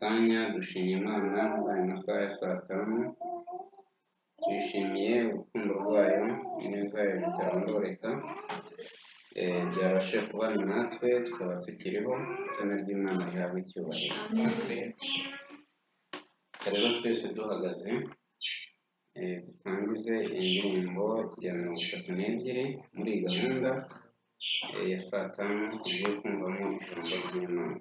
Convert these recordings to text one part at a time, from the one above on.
Kanya dushimye Imana muri aya masaha ya saa tanu, tuyishimiye urukundo rwayo, ineza yayo bitarondoreka, byabashije kubana natwe tukaba tukiriho, izina ry'Imana rihabwe icyubahiro. Reka rero twese duhagaze, dutangize indirimbo ya 32 muri iyi gahunda ya saa tanu tugiye kumvamo ijambo ry'Imana.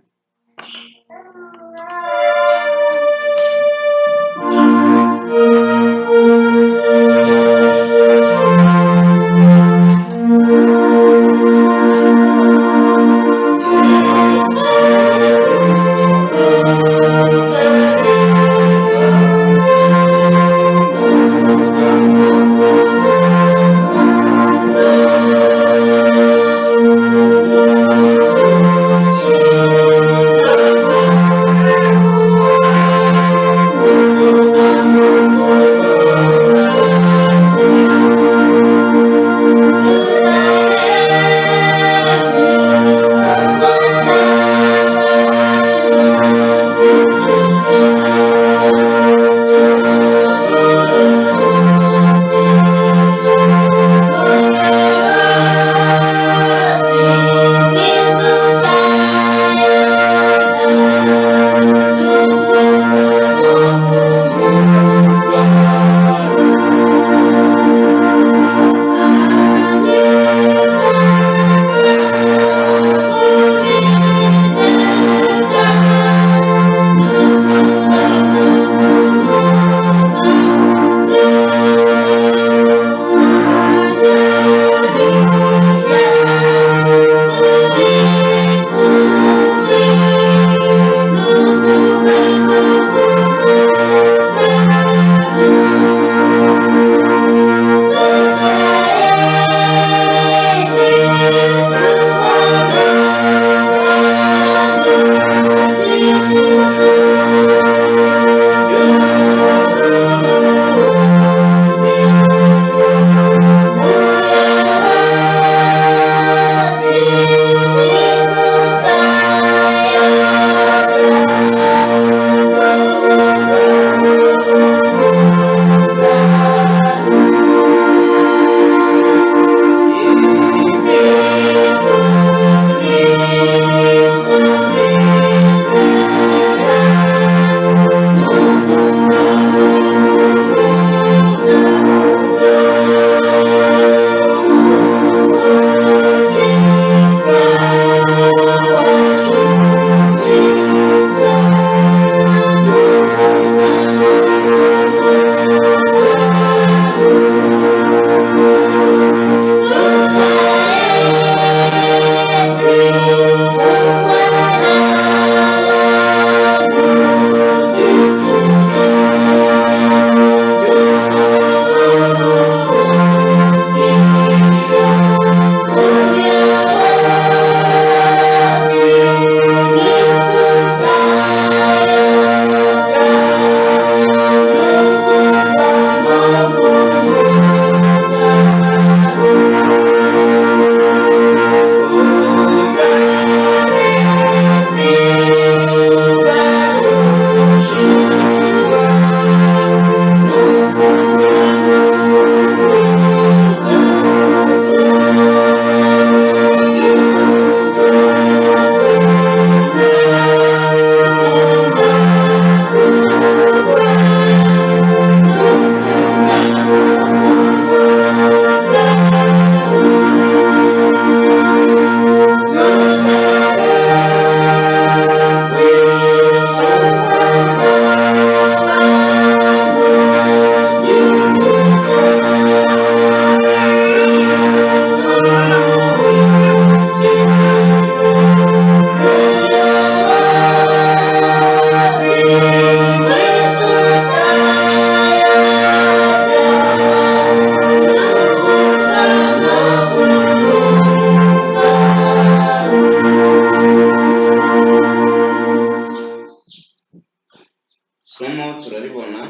Isomo turaribona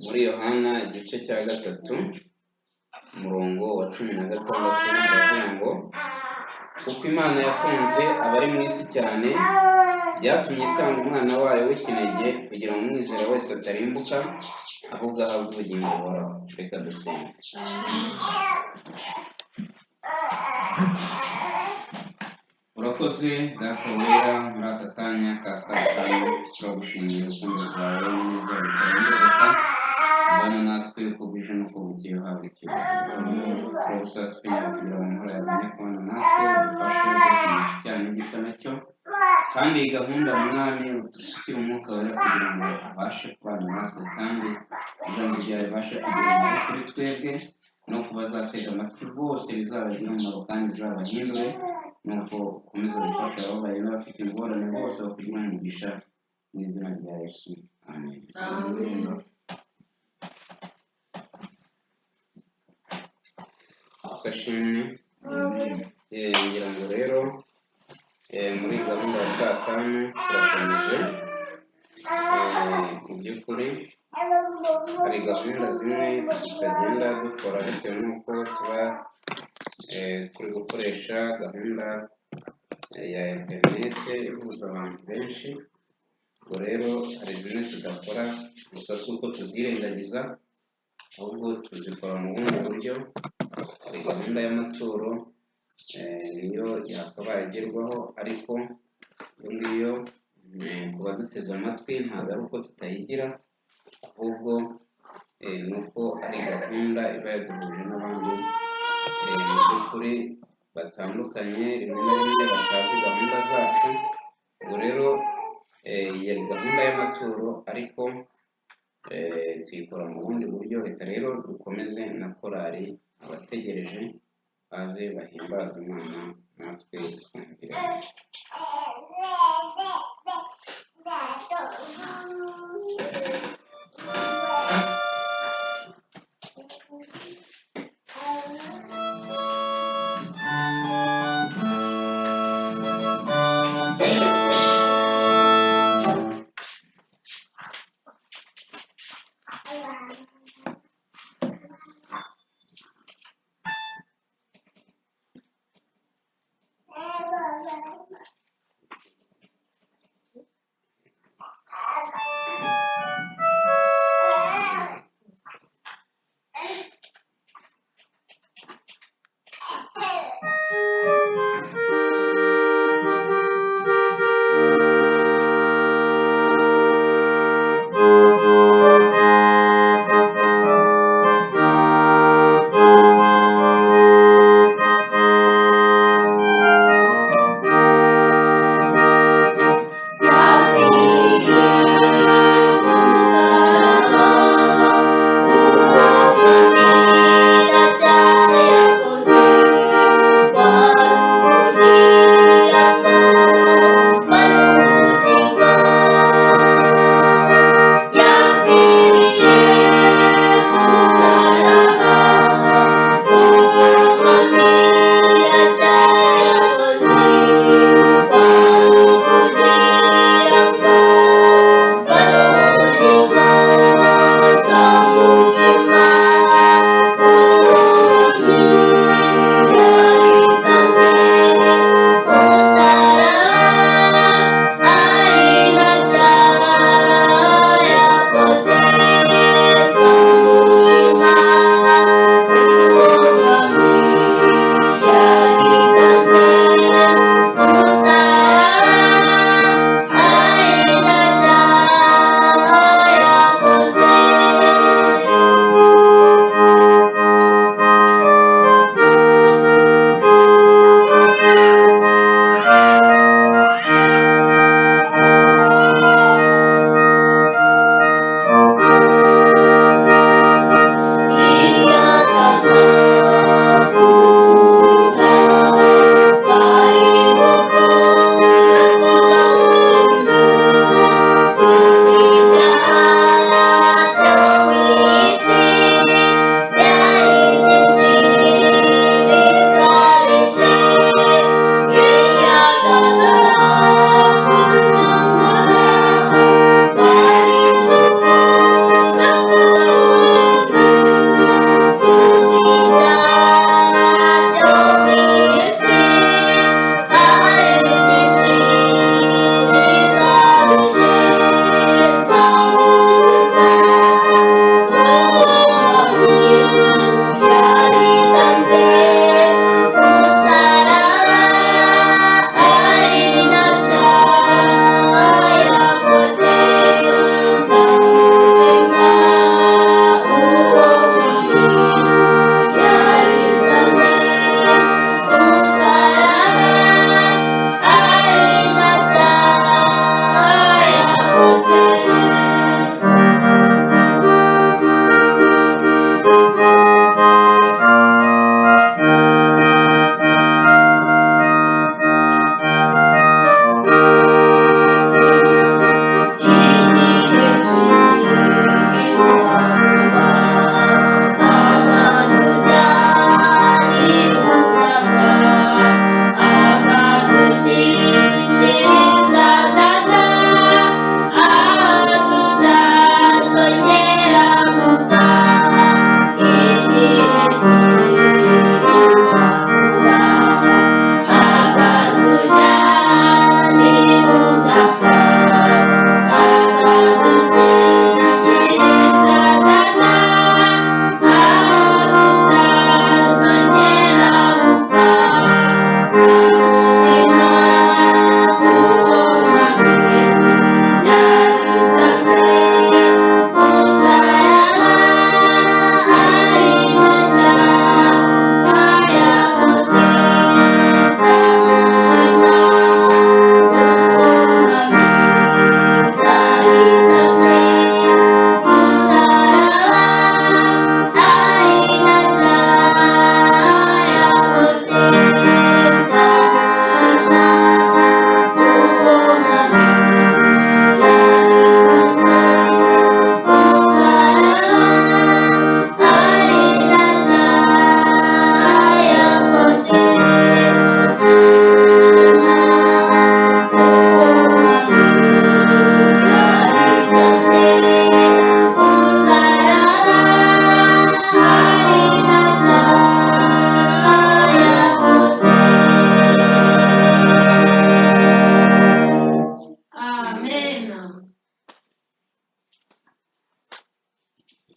muri Yohana igice cya 3 umurongo wa 16, ndavuga ngo kuko Imana yakunze abari mu isi cyane, Byatumye itanga umwana wayo w'ikinege kugira ngo umwizera wese atarimbuka, ahubwo ahabwe ubugingo buhoraho. Reka dusenge. Urakoze Data wera, muri aka kanya ka saa tanu turagushimiye urukundo rwawe n'ineza yawe bitarondoreka, ubana natwe uko bwije n'uko bukeye, uhabwa icyubahiro. Turagusaba twinginga kugira ngo amahoro yawe kubana natwe, udufashe kunesha icyaha n'igisa nacyo, kandi iyi gahunda Mwami udusukire umwuka wera kugira ngo abashe kubana natwe, kandi ijambo ryawe ribashe kugira umumaro kuri twebwe no ku bazatega amatwi bose, bizabagire umumaro kandi bizabahindure. Nuko ukomeze gufasha ababaye n'abafite ingorane bose bakugira umugisha mu izina rya Yesu, amen. Sashimwe. Ngira ngo rero muri gahunda ya saa tanu turakomeje. Mu by'ukuri hari gahunda zimwe tutagenda dukora bitewe n'uko tuba turi gukoresha gahunda ya interinete ihuza abantu benshi. Ubwo rero hari zimwe tudakora gusa si uko tuzirengagiza, ahubwo tuzikora mu bundi buryo. Hari gahunda y'amaturo, niyo yakabaye igerwaho, ariko iyo ngiyo ku baduteze amatwi ntabwo ari uko tutayigira, ahubwo ni uko ari gahunda iba yaduhuje n'abandi mu by'ukuri batandukanye, rimwe na rimwe batazi gahunda zacu. Ubwo rero yari gahunda y'amaturo, ariko tuyikora mu bundi buryo. Reka rero dukomeze na korali, abategereje baze bahimbaze Imana natwe twumvire.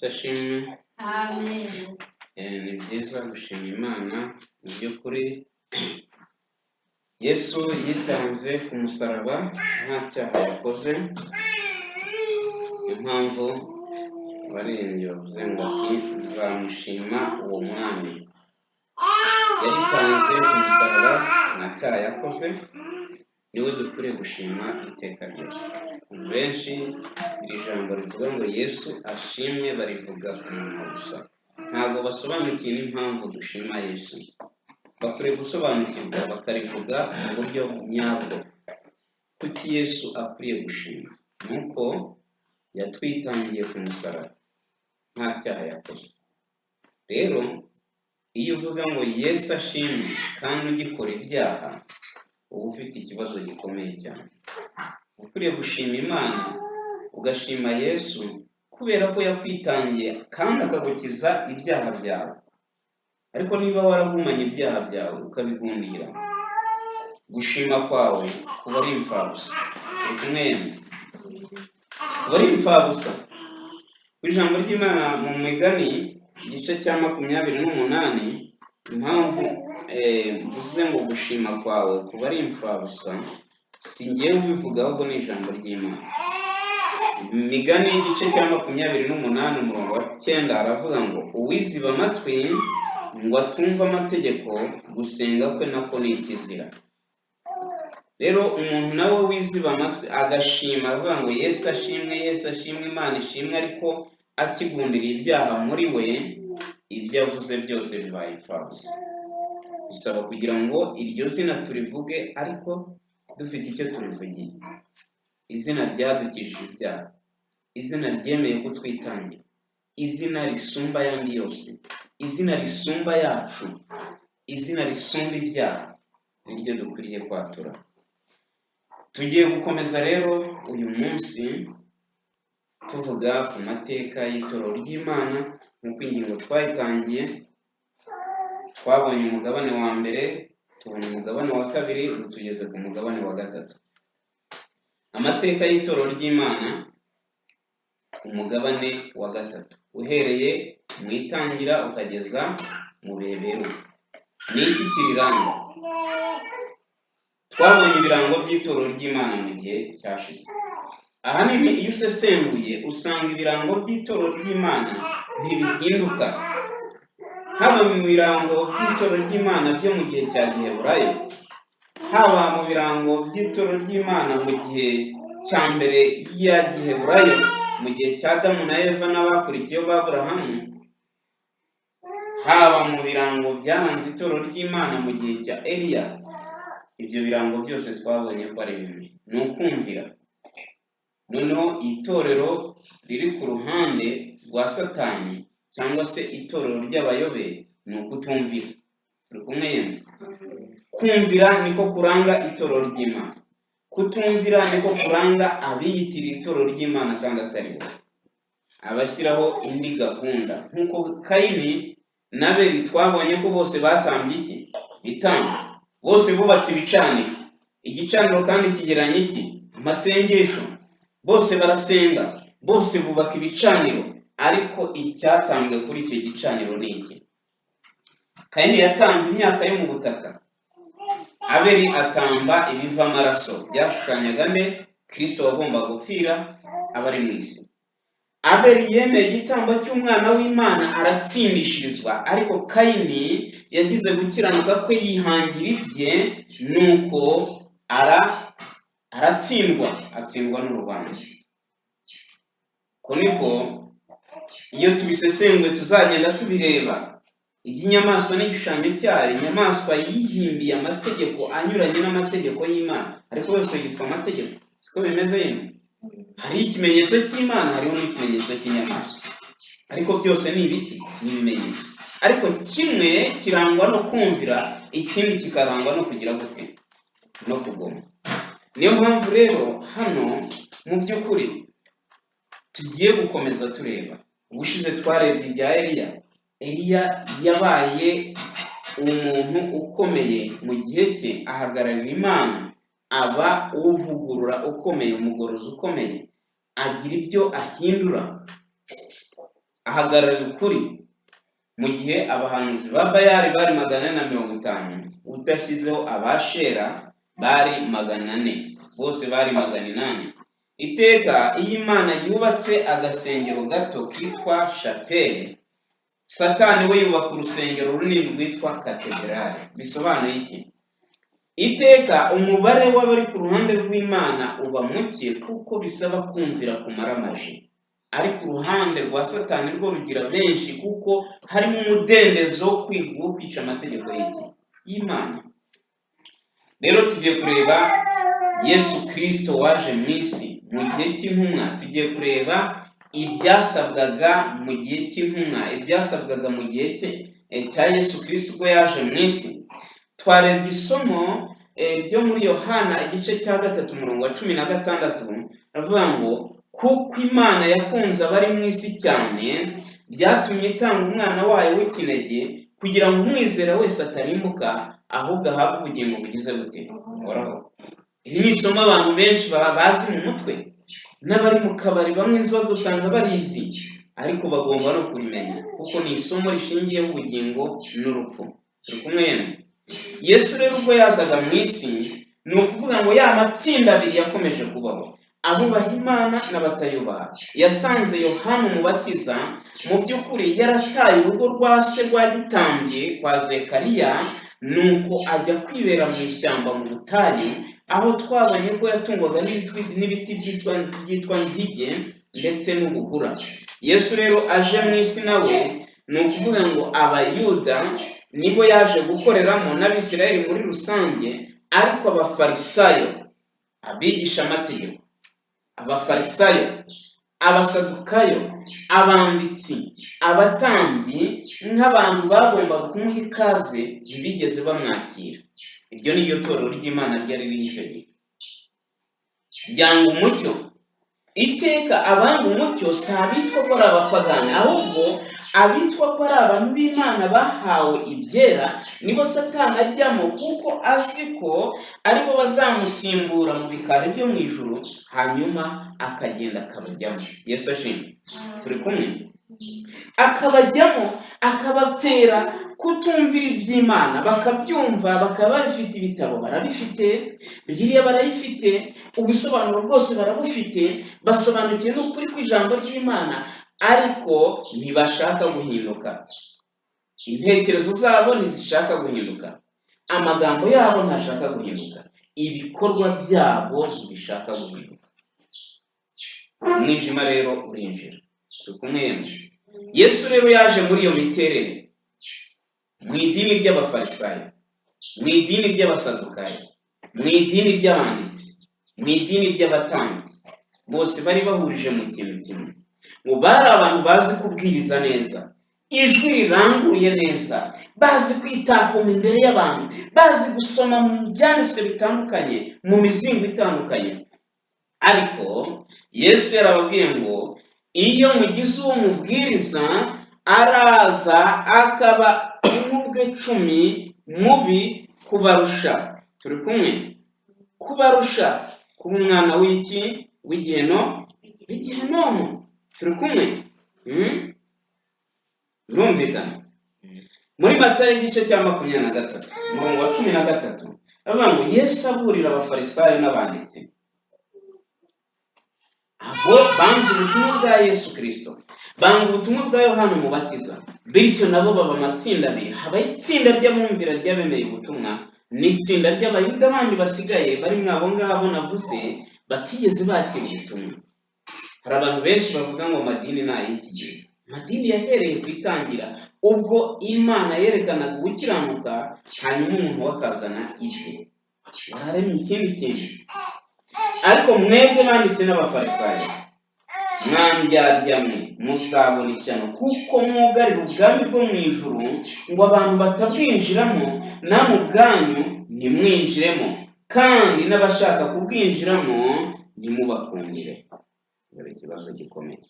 Yesu ashimwe. Amen. Ni byiza gushima Imana mu by'ukuri. Yesu yitanze ku musaraba nta cyaha yakoze. Niyo mpamvu abaririmbyi bavuze ngo ati nzamushima uwo mwami. Yaritanze ku musaraba nta cyaha yakoze, niwe dukwiriye gushima iteka ryose. Benshi iri jambo rivuga ngo Yesu ashimwe barivuga ku munwa gusa, ntabwo basobanukiwe n'impamvu dushima Yesu. Bakwiriye gusobanukirwa bakarivuga mu buryo nyabwo. Kuki Yesu akwiriye gushima? Ni uko yatwitangiye ku musaraba nta cyaha yakoze. Rero iyo uvuga ngo Yesu ashimwe kandi ugikora ibyaha, uba ufite ikibazo gikomeye cyane. Ukwiriye gushima Imana, ugashima Yesu kubera ko yakwitangiye kandi akagukiza ibyaha byawe. Ariko niba waragumanye ibyaha byawe ukabigundira, gushima kwawe kuba ari imfabusa. Turi kumwe yemwe? Kuba ari imfabusa. Ku ijambo ry'Imana mu Migani igice cya 28, impamvu mvuze ngo gushima kwawe kuba ari imfabusa, si njyewe ubivuga ahubwo ni ijambo ry'Imana. Imigani igice cya 28 umurongo wa 9 aravuga ngo uwiziba amatwi ngo atumve amategeko, gusenga kwe nako ni ikizira. Rero umuntu nawe wiziba amatwi agashima avuga ngo Yesu ashimwe, Yesu ashimwe, Imana ishimwe, ariko akigundira ibyaha muri we, ibyo avuze byose bibaye imfabusa. Bisaba kugira ngo iryo zina turivuge ariko dufite icyo turivugiye. Izina ryadukijije ibyaha, izina ryemeye kutwitangira, izina risumba ayandi yose, izina risumba yacu, izina risumba ibyaha, niryo dukwiriye kwatura. Tugiye gukomeza rero uyu munsi tuvuga ku mateka y'itorero ry'Imana nk'uko ingingo twayitangiye. Twabonye umugabane wa mbere, tubona umugabane wa kabiri, ubu tugeze ku mugabane wa gatatu. Amateka y'itorero ry'Imana, umugabane wa gatatu, uhereye mu itangira ukageza mu bihe biheruka. Ni iki kiriranga? Twabonye ibirango by'itorero ry'Imana mu gihe cyashize. Ahanini iyo usesenguye usanga ibirango by'itorero ry'Imana ntibihinduka. Haba mu birango by'itorero ry'Imana byo mu gihe cya Giheburayo, haba mu birango by'itorero ry'Imana mu gihe cya mbere ya Giheburayo, mu gihe cya Adamu na Eva n'abakurikiyeho b'Aburahamu, haba mu birango byaranze itorero ry'Imana mu gihe cya Eliya, ibyo birango byose twabonye ko ari bimwe, ni ukumvira. Noneho itorero riri ku ruhande rwa Satani cyangwa se itorero ry'abayobe ni ukutumvira. Turi kumwe yemwe? Kumvira niko kuranga itorero ry'Imana, kutumvira niko kuranga abiyitirira itorero ry'Imana kandi atari bo, abashyiraho indi gahunda. Nk'uko Kayini na Abeli twabonye ko bose batambye iki? Ibitambo. Bose bubatse ibicaniro. Igicaniro kandi kigereranya iki? Amasengesho. Bose barasenga, bose bubaka ibicaniro, ariko icyatambwe kuri icyo gicaniro ni iki? Kayini yatanze imyaka yo mu butaka, Abeli atamba ibiva amaraso, byashushanyaga nde? Kristo wagombaga gupfira abari mu isi. Abeli yemeye igitambo cy'umwana w'Imana aratsindishirizwa, ariko Kayini yagize gukiranuka kwe yihangira ibye, nuko aratsindwa, atsindwa n'urubanza. Ko niko iyo tubisesenguye tuzagenda tubireba. Iby'inyamaswa n'igishushanyo cyayo, inyamaswa yihimbiye amategeko anyuranye n'amategeko y'Imana, ariko yose yitwa amategeko. Siko bimeze yemwe? Hariho ikimenyetso cy'Imana, hariho n'ikimenyetso cy'inyamaswa, ariko byose ni ibiki? Ni ibimenyetso. Ariko kimwe kirangwa no kumvira, ikindi kikarangwa no kugira gute? No kugoma. Niyo mpamvu rero hano mu by'ukuri tugiye gukomeza tureba. Ubushize twarebye ibya Eliya. Eliya yabaye umuntu ukomeye mu gihe cye, ahagararira Imana, aba uvugurura ukomeye, umugorozi ukomeye, agira ibyo ahindura. Ahagararira ukuri, mu gihe abahanuzi ba Bayali bari 450, udashyizeho abashera bari 400, bose bari 800. Iteka iyo Imana yubatse agasengero gato kitwa shapeli, Satani we yubaka urusengero runini rwitwa katedrali. Bisobanuye iki? Iteka umubare w'abari ku ruhande rw'Imana uba muke, kuko bisaba kumvira kumaramaje, ariko uruhande rwa Satani rwo rugira benshi, kuko harimo umudendezo wo kwiga, wo kwica amategeko y'iki? Y'Imana. Rero tugiye kureba Yesu Kirisito waje mu isi mu gihe cy'intumwa. Tugiye kureba ibyasabwaga mu gihe cy'intumwa, ibyasabwaga mu gihe cye cya Yesu Kirisito ubwo yaje mu isi. Twarebye isomo ryo muri Yohana igice cya 3, umurongo wa 16, aravuga ngo: "Kuko Imana yakunze abari mu isi cyane, byatumye itanga umwana wayo w'ikinege, kugira ngo umwizera wese atarimbuka, ahubwo ahabwe ubugingo bugize bute? Buhoraho." Iri ni isomo abantu benshi bazi mu mutwe, n'abari mu kabari banywa inzoga usanga barizi, ariko bagomba no kurimenya kuko ni isomo rishingiyeho ubugingo n'urupfu. Turi kumwe yemwe? Yesu rero ubwo yazaga mu isi, ni ukuvuga ngo ya matsinda abiri yakomeje kubaho, abubaha Imana n'abatayubaha. Yasanze Yohana Umubatiza mu by'ukuri yarataye urugo rwa se rwa gitambye kwa Zekariya, nuko ajya kwibera mu ishyamba mu butayu, aho twabonye ko yatungwaga n'ibiti byitwa nzige ndetse n'ubuhura. Yesu rero aje mu isi nawe, ni ukuvuga ngo Abayuda nibo yaje gukoreramo n'Abisirayeli muri rusange, ariko Abafarisayo, abigishamategeko, Abafarisayo, Abasadukayo, abanditsi, abatambyi, nk'abantu bagombaga kumuha ikaze, ntibigeze bamwakira. Iryo ni ryo torero ry'Imana ryari ririho icyo gihe, ryanga umucyo. Iteka abanga umucyo si abitwa ko ari abapagani, ahubwo abitwa ko ari abantu b'Imana bahawe ibyera nibo Satani ajyamo, kuko azi ko aribo bazamusimbura mu bikari byo mu ijuru, hanyuma akagenda akabajyamo. Yesu ashimwe! Turi kumwe? Akabajyamo, akabatera kutumvira iby'Imana. Bakabyumva, bakaba babifite, ibitabo barabifite, Bibiliya barayifite, ubusobanuro bwose barabufite, basobanukiwe n'ukuri kw'ijambo ry'Imana, ariko ntibashaka guhinduka. Intekerezo zabo ntizishaka guhinduka, amagambo yabo ntashaka guhinduka, ibikorwa byabo ntibishaka guhinduka. Umwijima rero urinjira. Turi kumwe yemwe? Yesu rero yaje muri iyo miterere, mu idini ry'Abafarisayo, mu idini ry'Abasadukayo, mu idini ry'abanditsi, mu idini ry'abatambyi. Bose bari bahurije mu kintu kimwe, ngo bari abantu bazi kubwiriza neza, ijwi riranguruye neza, bazi kwitakuma imbere y'abantu, bazi gusoma mu byanditswe bitandukanye, mu mizingo itandukanye. Ariko Yesu yarababwiye ngo: "Iyo mugize uwo mubwiriza, araza akaba inkubwe 10 mubi kubarusha." Turi kumwe? Kubarusha kuba umwana w'iki? W'igiheno, w'igihenomu. Turi kumwe? Birumvikana. Muri Matayo igice cya 23, umurongo wa 13, aravuga ngo: "Yesu aburira Abafarisayo n'abanditsi." Abo banze ubutumwa bwa Yesu Kirisito, banga ubutumwa bwa Yohana Umubatiza, bityo nabo baba amatsinda abiri. Habaho itsinda ry'abumvira, ry'abemeye ubutumwa, n'itsinda ry'Abayuda bandi basigaye bari abo ngabo navuze batigeze bakira ubutumwa. Hari abantu benshi bavuga ngo amadini ni ay'iki gihe. Amadini yahereye ku itangira, ubwo Imana yerekanaga gukiranuka, hanyuma umuntu we akazana ibye, yararemye ikindi kintu. "Ariko mwebwe banditsi n'Abafarisayo, mwa ndyarya mwe, muzabona ishyano, kuko mwugarira ubwami bwo mu ijuru ngo abantu batabwinjiramo, namwe ubwanyu ntimwinjiremo, kandi n'abashaka kubwinjiramo ntimubakundire." Dore ikibazo gikomeye.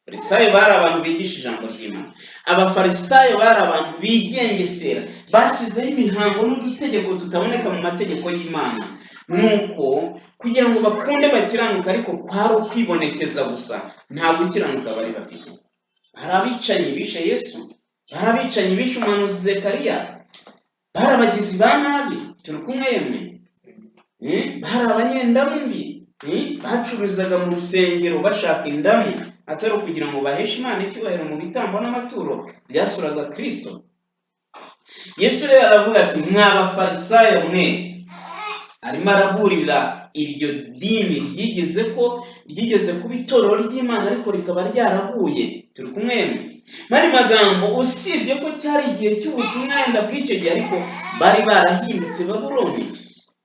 Abafarisayo bari abantu bigisha ijambo ry'Imana. Abafarisayo bari abantu bigengesera, bashyizeho imihango n'udutegeko tutaboneka mu mategeko y'Imana, nuko kugira ngo bakunde bakiranuka, ariko kwari ukwibonekeza gusa, nta gukiranuka bari bafite. Hari abicanyi bishe Yesu, hari abicanyi bishe umuhanuzi Zekariya, bari abagizi ba nabi. Turi kumwe yemwe? Bari abanyendamu mbi, bacururizaga mu rusengero bashaka indamu, atari ukugira ngo baheshe Imana icyubahiro mu bitambo n'amaturo byasuraga Kristo. Yesu rero aravuga ati: "Mwa Bafarisayo mwe." Arimo araburira iryo dini ryigeze ko ryigeze kuba itorero ry'Imana, ariko rikaba ryaraguye. Turi kumwe? Mari magambo, usibye ko cyari igihe cy'ubutumwa wenda bw'icyo gihe, ariko bari barahindutse Babuloni,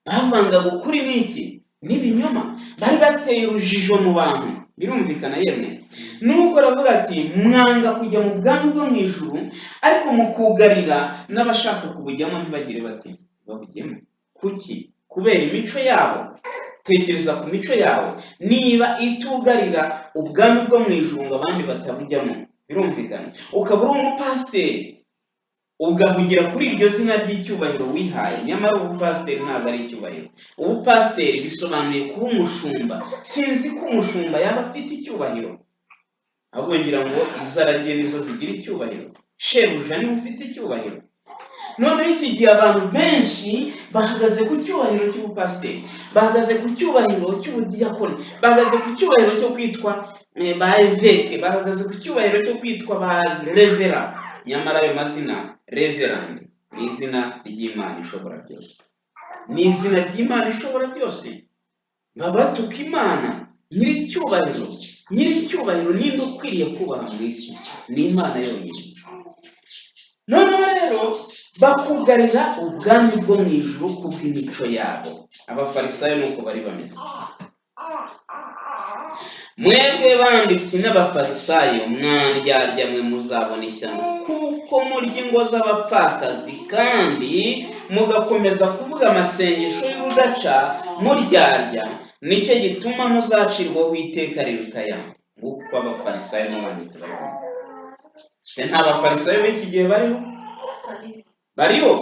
bavangaga ukuri n'iki? N'ibinyoma. Bari bateye urujijo mu bantu. Birumvikana yemwe? Nuko aravuga ati: "Mwanga kujya mu bwami bwo mu ijuru, ariko mukugarira n'abashaka kubujyamo ntibagire bati babujyemo." Kuki? Kubera imico yabo. Tekereza ku mico yawe niba itugarira ubwami bwo mu ijuru ngo abandi batabujyamo. Birumvikana? Ukaba uri umupasiteri, ugahugira kuri iryo zina ry'icyubahiro wihaye, nyamara ubupasiteri ntabwo ari icyubahiro. Ubupasiteri bisobanuye kuba umushumba. Sinzi ko umushumba yaba afite icyubahiro, ahubwo ngira ngo izo aragiye nizo zigira icyubahiro. Shebuja niwe ufite icyubahiro. Noneho iki gihe abantu benshi bahagaze ku cyubahiro cy'ubupasiteri, bahagaze ku cyubahiro cy'ubudiyakoni, bahagaze ku cyubahiro cyo kwitwa ba évêque, bahagaze ku cyubahiro cyo kwitwa ba revera. Nyamara ayo mazina, reverend, ni izina ry'Imana ishobora byose, ni izina ry'Imana ishobora byose. Baba batuka Imana nyiricyubahiro. Nyiricyubahiro ninde ukwiriye kubaha mu isi? Ni Imana yonyine. Noneho rero bakugarira ubwami bwo mu ijuru kubw'imico yabo. Abafarisayo nuko bari bameze. "Mwebwe banditsi n'Abafarisayo, mwandyarya mwe, muzabona ishyano, kuko murya ingo z'abapfakazi kandi mugakomeza kuvuga amasengesho y'urudaca muryarya. Nicyo gituma muzacirwaho iteka riruta ayandi." Nguko Abafarisayo n'abanditsi bari. Se nta Bafarisayo b'iki gihe bariho? Bariho.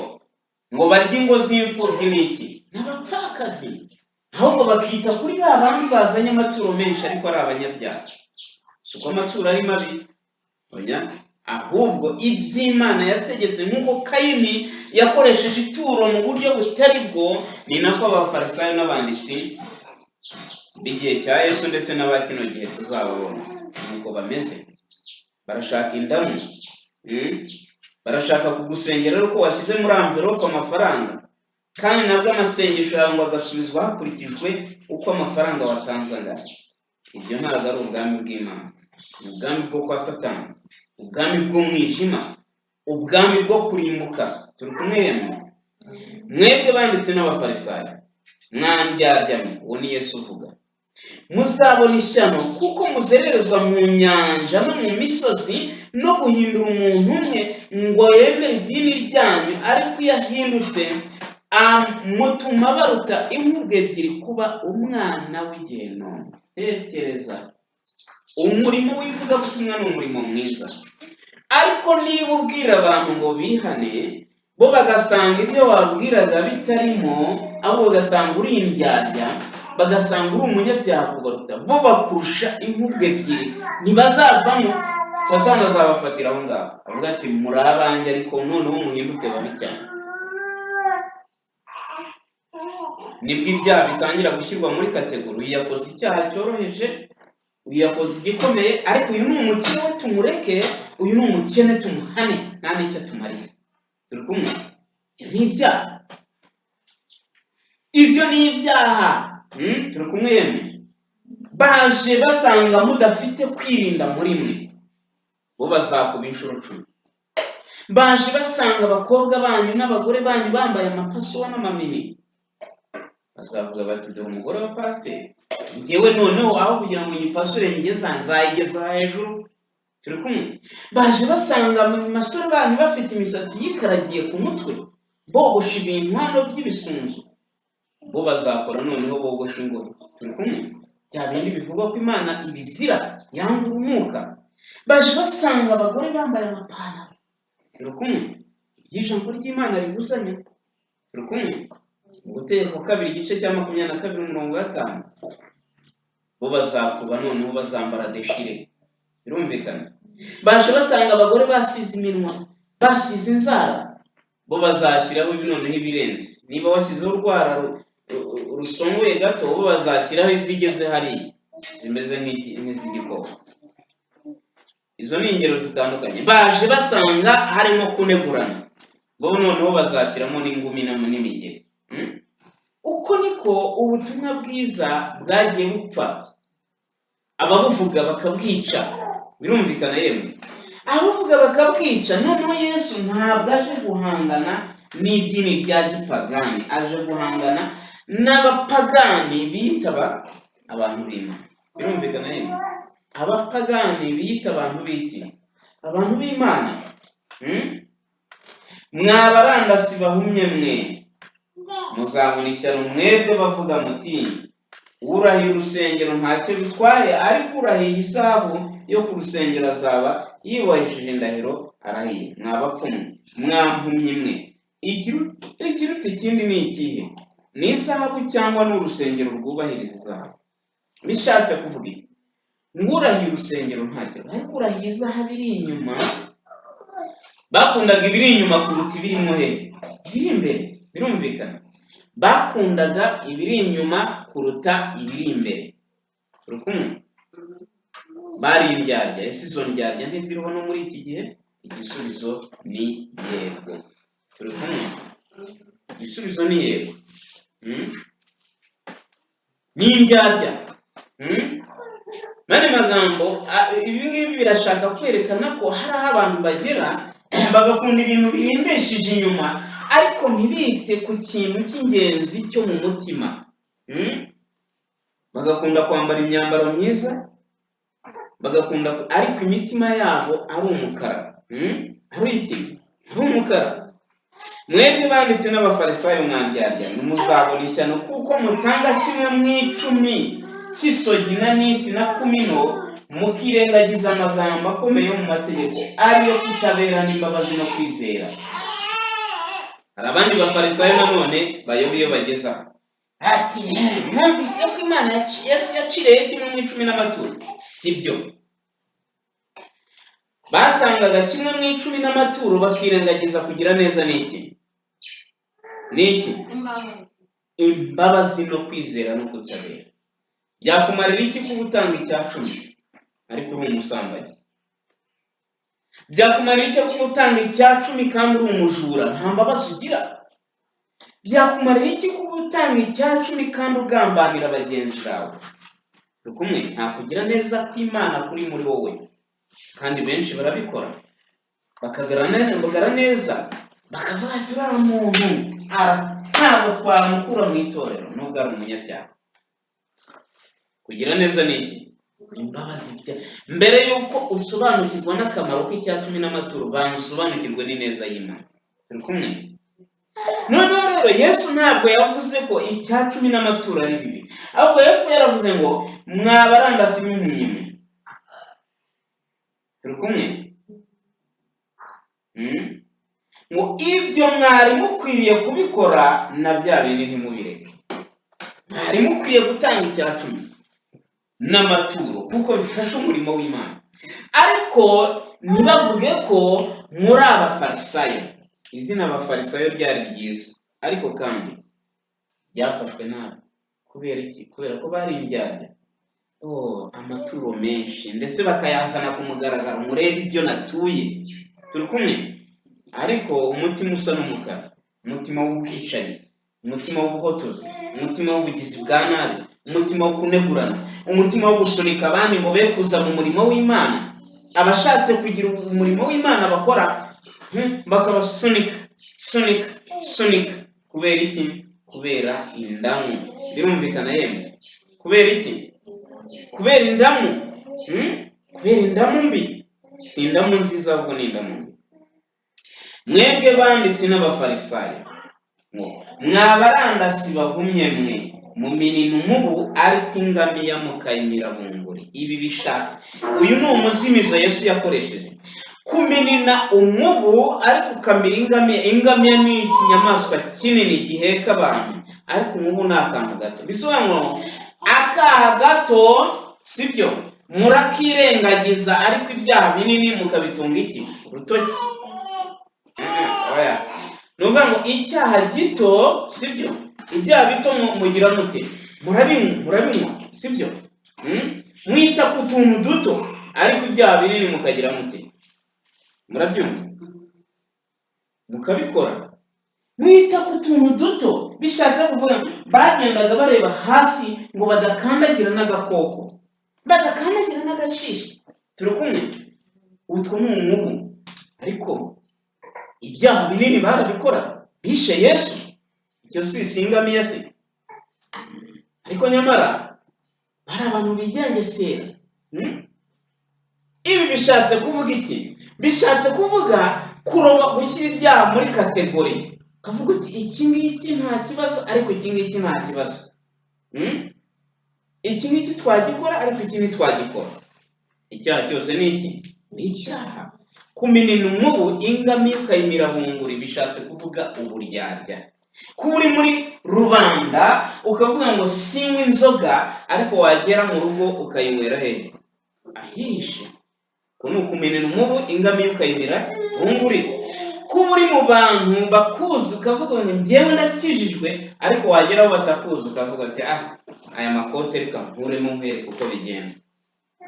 Ngo barye ingo z'imfubyi n'iki? N'abapfakazi, ahubwo bakita kuri ba bandi bazanye amaturo menshi ariko ari abanyabyaha. Si uko amaturo ari mabi, oya, ahubwo iby'Imana yategetse, nk'uko Kayini yakoresheje ituro mu buryo butari bwo, ni nako Abafarisayo n'abanditsi b'igihe cya Yesu ndetse n'aba kino gihe tuzababona nuko bameze. Barashaka indamu. Barashaka kugusengera ariko washyize muri enveloppe amafaranga, kandi nabwo amasengesho yawe ngo agasubizwa hakurikijwe uko amafaranga watanze angana. Ibyo ntabwo ari ubwami bw'Imana, ni ubwami bwo kwa Satani, ubwami bw'umwijima, ubwami bwo kurimbuka. Turi kumwe yemwe? "Mwebwe banditsi n'Abafarisayo, mwandyarya mwe," uwo ni Yesu uvuga, "muzabona ishyano, kuko muzererezwa mu nyanja no mu misozi no guhindura umuntu umwe ngo yemere idini ryanyu, ariko iyo ahindutse mutuma baruta inkubwe ebyiri kuba umwana w'igihenomu." Tekereza, umurimo w'ivugabutumwa ni umurimo mwiza, ariko niba ubwira abantu ngo bihane, bo bagasanga ibyo wabwiraga bitarimo, ahubwo bagasanga uri indyarya, bagasanga uri umunyabyaha kubaruta, bo bakurusha inkubwe ebyiri, ntibazavamo. Satani azabafatira aho ngaho, avuga ati: "Muri abanjye, ariko noneho muhinduke babi cyane." Nibwo ibyaha bitangira gushyirwa muri catégorie: uyu yakoze icyaha cyoroheje, uyu yakoze igikomeye, ariko uyu ni umukene we tumureke, uyu ni umukene tumuhane, nta n'icyo atumariye. Turi kumwe? Ibyo ni ibyaha, ibyo ni ibyaha. Turi kumwe yemwe? "Baje basanga mudafite kwirinda muri mwe, bo bazakuba inshuro 10. Baje basanga abakobwa banyu n'abagore banyu bambaye amapasuwa n'amamini, bazavuga bati: 'Dore umugore wa pasiteri, njyewe noneho aho kugira ngo nyipasure ngeza nzayigeza hejuru.'" Turi kumwe? "Baje basanga basore banyu bafite imisatsi yikaragiye ku mutwe, bogosha ibintu hano by'ibisunzu, bo bazakora noneho bogosha ingohe." Turi kumwe? Bya bindi bivugwa ko Imana ibizira, yanga urunuka. "Baje basanga abagore bambaye amapantaro." Turi kumwe? Iby'ijambo ry'Imana ribuzanya. Turi kumwe? Mu Gutegeka kabiri, igice cya 22, umurongo wa 5, bo bazakuba noneho bazambara déchiré. Birumvikana? Baje basanga abagore basize iminwa, basize inzara, bo bazashyiraho noneho ibirenze. Niba washyizeho urwara rusongoye gato, bo bazashyiraho izigeze hariya zimeze nk'iz'igikoko. Izo ni ingero zitandukanye. Baje basanga harimo kunegurana, bo noneho bazashyiramo n'ingumi n'imigeri. Uko niko ubutumwa bwiza bwagiye bupfa, ababuvuga bakabwica. Birumvikana yemwe? Ababuvuga bakabwica. Noneho Yesu ntabwo aje guhangana n'idini rya gipagani, aje guhangana n'abapagani bitaba abantu b'Imana. Birumvikana yemwe? Abapagani biyita abantu b'iki? Abantu b'Imana. Mwabarandasi bahumye mwe, muzabona ishyano mwebwe bavuga muti: 'Urahiye urusengero ntacyo bitwaye, ariko urahiye izahabu yo ku rusengero azaba yubahishije indahiro arahiye.' Mwa bapfu mwe, mwa mpumyi mwe, ikiruta ikindi ni ikihe? Ni izahabu cyangwa ni urusengero rwubahiriza izahabu?" Bishatse kuvuga iki? Ngurahiye urusengero ntacyo, ariko urahiye izahabu iri inyuma. Bakundaga ibiri inyuma kuruta ibirimo he? Ibiri imbere. Birumvikana? Bakundaga ibiri inyuma kuruta ibiri imbere. Turi kumwe? Bari indyarya. Ese izo ndyarya ntiziriho no muri iki gihe? Igisubizo ni yego. Turi kumwe? Igisubizo ni yego. Ni indyarya. Mani magambo, ibi ngibi birashaka kwerekana ko hari aho abantu bagera bagakunda ibintu birimbishije inyuma, ariko ntibite ku kintu cy'ingenzi cyo mu mutima. Bagakunda kwambara imyambaro myiza, bagakunda, ariko imitima yabo ari umukara. Ari iki? Ari umukara. Mwebwe banditsi n'Abafarisayo mwandyarya, muzabona ishyano, kuko mutanga kimwe mu icumi cy'isogi n'anisi na kumino, mukirengagiza amagambo akomeye yo mu mategeko, ariyo kutabera n'imbabazi no kwizera. Hari abandi Bafarisayo nanone bayoba iyo bageze aho, ati: "Mwumvise ko Imana Yesu yaciriyeho kimwe mu icumi n'amaturo." Si byo. Batangaga kimwe mu icumi n'amaturo, bakirengagiza kugira neza n'iki n'iki? Imbabazi no kwizera no kutabera. Byakumarira iki kuba utanga icya cumi ariko uri umusambanyi? Byakumarira iki kuba utanga icya cumi kandi uri umujura, nta mbabazi ugira? Byakumarira iki kuba utanga icya cumi kandi ugambanira bagenzi bawe? Turi kumwe? Nta kugira neza kw'Imana kuri muri wowe. Kandi benshi barabikora, bakagaragara neza, bakavuga ati: "Uriya muntu ntabwo twamukura mu itorero nubwo ari umunyabyaha." Kugira neza ni iki? Imbabazi. Mbere y'uko usobanukirwa n'akamaro k'icya cumi n'amaturo, banza usobanukirwe n'ineza y'Imana. Turi kumwe? Noneho rero Yesu ntabwo yavuze ko icya cumi n'amaturo ari bibi, ahubwo Yesu yaravuze ngo: "Mwabarandasi n'impumyi mwe." Turi kumwe? Ngo ibyo mwari mukwiriye kubikora, na bya bindi ntimubireke. Mwari mukwiriye gutanga icya cumi n'amaturo kuko bifasha umurimo w'Imana, ariko ntibavuge ko muri Abafarisayo. Izina Abafarisayo ryari ryiza, ariko kandi ryafashwe nabi. Kubera iki? Kubera ko bari indyarya. Oh, amaturo menshi, ndetse bakayazana ku mugaragaro: "Murebe ibyo natuye." Turi kumwe? Ariko umutima usa n'umukara, umutima w'ubwicanyi, umutima w'ubuhotozi, umutima w'ubugizi bwa nabi, umutima wo kunegurana, umutima wo gusunika abandi ngo be kuza mu murimo w'Imana. Abashatse kugira umurimo w'Imana bakora, bakabasunika, sunika, sunika. Kubera iki? Kubera indamu. Birumvikana yemwe? Kubera iki? Kubera indamu. Kubera indamu mbi. Si indamu nziza, ahubwo ni indamu mbi. Mwebwe banditsi n'Abafarisayo, ngo mwabarandasi bahumye mwe, muminina umubu, ariko ingamiya mukayimira bunguri. Ibi bishatse, uyu ni umuzimizo Yesu yakoresheje: kuminina umubu ariko ukamira ingamiya. Ingamiya ni ikinyamaswa kinini giheka abantu, ariko umubu ni akantu gato. Bisobanura ngo akaha gato, sibyo? Murakirengagiza, ariko ibyaha binini mukabitunga iki? Urutoki. Oya, ni ukuvuga ngo icyaha gito, sibyo? Ibyaha bito mugira mute? Murabinywa, sibyo? Mwita ku tuntu duto, ariko ibyaha binini mukagira mute? Murabyumva, mukabikora. Mwita ku tuntu duto, bishatse kuvuga bagendaga bareba hasi ngo badakandagira n'agakoko, badakandagira n'agashishi. Turi kumwe? Utwo ni umubu, ariko ibyaha binini barabikora. Bishe Yesu, icyo si ingamiya se? Ariko nyamara bari abantu bigengesera. Ibi bishatse kuvuga iki? Bishatse kuvuga kuroba, gushyira ibyaha muri category, ukavuga uti iki ngiki nta kibazo, ariko iki ngiki nta kibazo. Iki ngiki twagikora, ariko iki ntitwagikora. Icyaha cyose ni iki? Ni icyaha. Kuminina umubu ingamiya ukayimira bunguri bishatse kuvuga uburyarya. Kuba uri muri rubanda ukavuga ngo sinywa inzoga, ariko wagera mu rugo ukayinywera hehe? Ahihishe. Uko ni ukumenera umubu ingamiya ukayimira bunguri. Kuba uri mu bantu bakuzi ukavuga ngo njyewe ndakijijwe, ariko wagera aho batakuzi ukavuga ati ah, aya makote reka nkuremo nkwereke uko bigenda,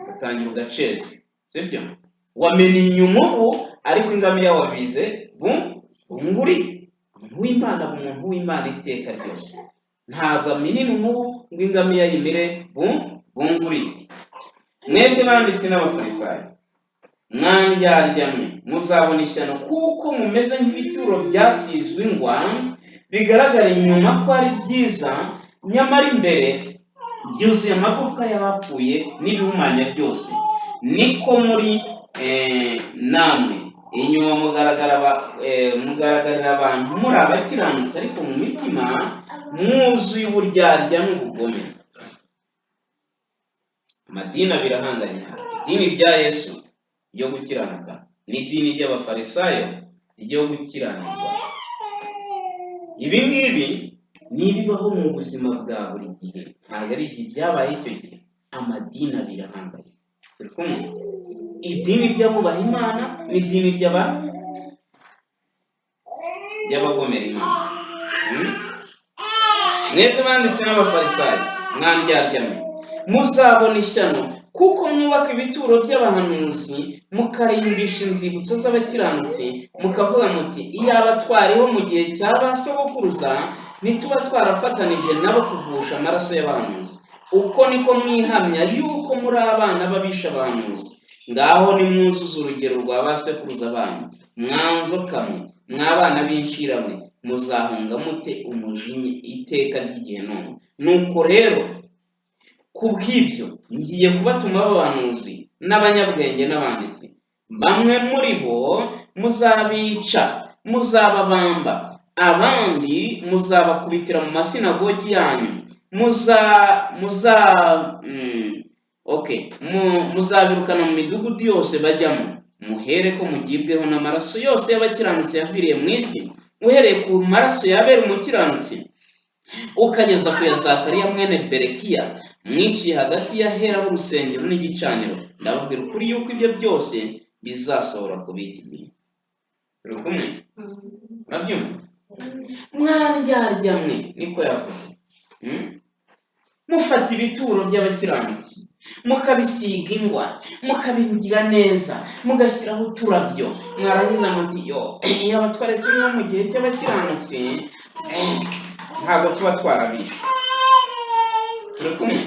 ugatangira ugaceza, sibyo? Wamennye umubu, ariko ingamiya wabize bunguri. Umuntu w'Imana aba umuntu w'Imana iteka ryose, ntabwo aminina umubu ngo ingamiya yimire bunguri. Mwebwe banditsi n'Abafarisayo, mwandyarya mwe, muzabona ishyano, kuko mumeze nk'ibituro byasizwe ingwa, bigaragara inyuma ko ari byiza, nyamara imbere byuzuye amagufwa y'abapfuye n'ibihumanya byose. Niko muri namwe inyuma mugaragarira abantu muri abakiranutsi, ariko mu mitima mwuzuye uburyarya n'ubugome. Amadini abiri ahanganye: idini rya Yesu ryo gukiranuka n'idini ry'Abafarisayo ryo gukiranirwa. Ibi ngibi ni ibibaho mu buzima bwa buri gihe, ntabwo ari igihe byabaye icyo gihe. Amadini abiri ahanganye, turi kumwe? Idini ry'abubaha Imana n'idini ry'abagomera Imana. Mwebwe banditsi n'Abafarisayo, mwandyarya mwe, muzabona ishyano, kuko mwubaka ibituro by'abahanuzi, mukarimbisha inzibutso z'abakiranutsi, mukavuga muti iyaba twariho mu gihe cya ba sogokuruza, ntituba twarafatanije nabo kuvusha amaraso y'abahanuzi. Uko niko mwihamya yuko muri abana b'abishe abahanuzi. Ngaho nimwuzuze urugero rwa ba sekuruza banyu. Mwanzoka mwe, mw'abana b'incira mwe, muzahunga mute umujinya iteka ry'igihe none? Nuko rero ku bw'ibyo ngiye kubatumaho abahanuzi n'abanyabwenge n'abanditsi. Bamwe muri bo muzabica, muzababamba, abandi muzabakubitira mu masinagogi yanyu, muza muza okay, muzabirukana mu midugudu yose bajyamo, muhere ko mugibweho n'amaraso yose y'abakiranutsi yaviriye mu isi, uhereye ku maraso ya Abeli umukiranutsi ukageza ku ya Zakariya mwene Berekiya, mwiciye hagati y'ahera h'urusengero n'igicaniro. Ndababwira ukuri yuko ibyo byose bizasohora ku b'iki gihe. Turi kumwe? Urabyumva? Mwandyarya mwe, niko yavuze. Mufata ibituro by'abakiranutsi mukabisiga ingwa, mukabigira neza, mugashyiraho uturabyo, mwarangiza muti yo iyo abatware turiho mu gihe cy'abakiranutsi, ntabwo tuba twarabishe. Turi kumwe?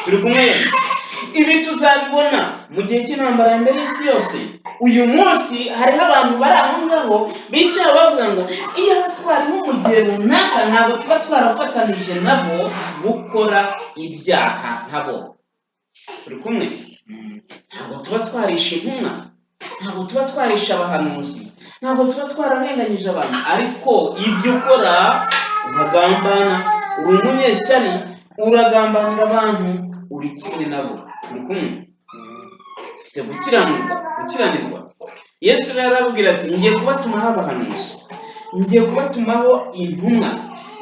Turi kumwe? Ibi tuzabibona mu gihe cy'intambara ya mbere y'isi yose. Uyu munsi hariho abantu bari aho ngaho bicaye bavuga ngo iyo twariho mu gihe runaka, ntabwo tuba twarafatanije nabo gukora ibyaha nkabo. Turi kumwe? Ntabwo tuba twarishe intumwa, ntabwo tuba twarishe abahanuzi, ntabwo tuba twararenganyije abantu. Ariko ibyo ukora, uragambana, uri umunyeshyari, uragambanira abantu, uri kimwe nabo. Turi kumwe? Ufite gukiranirwa. Yesu rero arababwira ati ngiye kubatumaho abahanuzi, ngiye kubatumaho intumwa.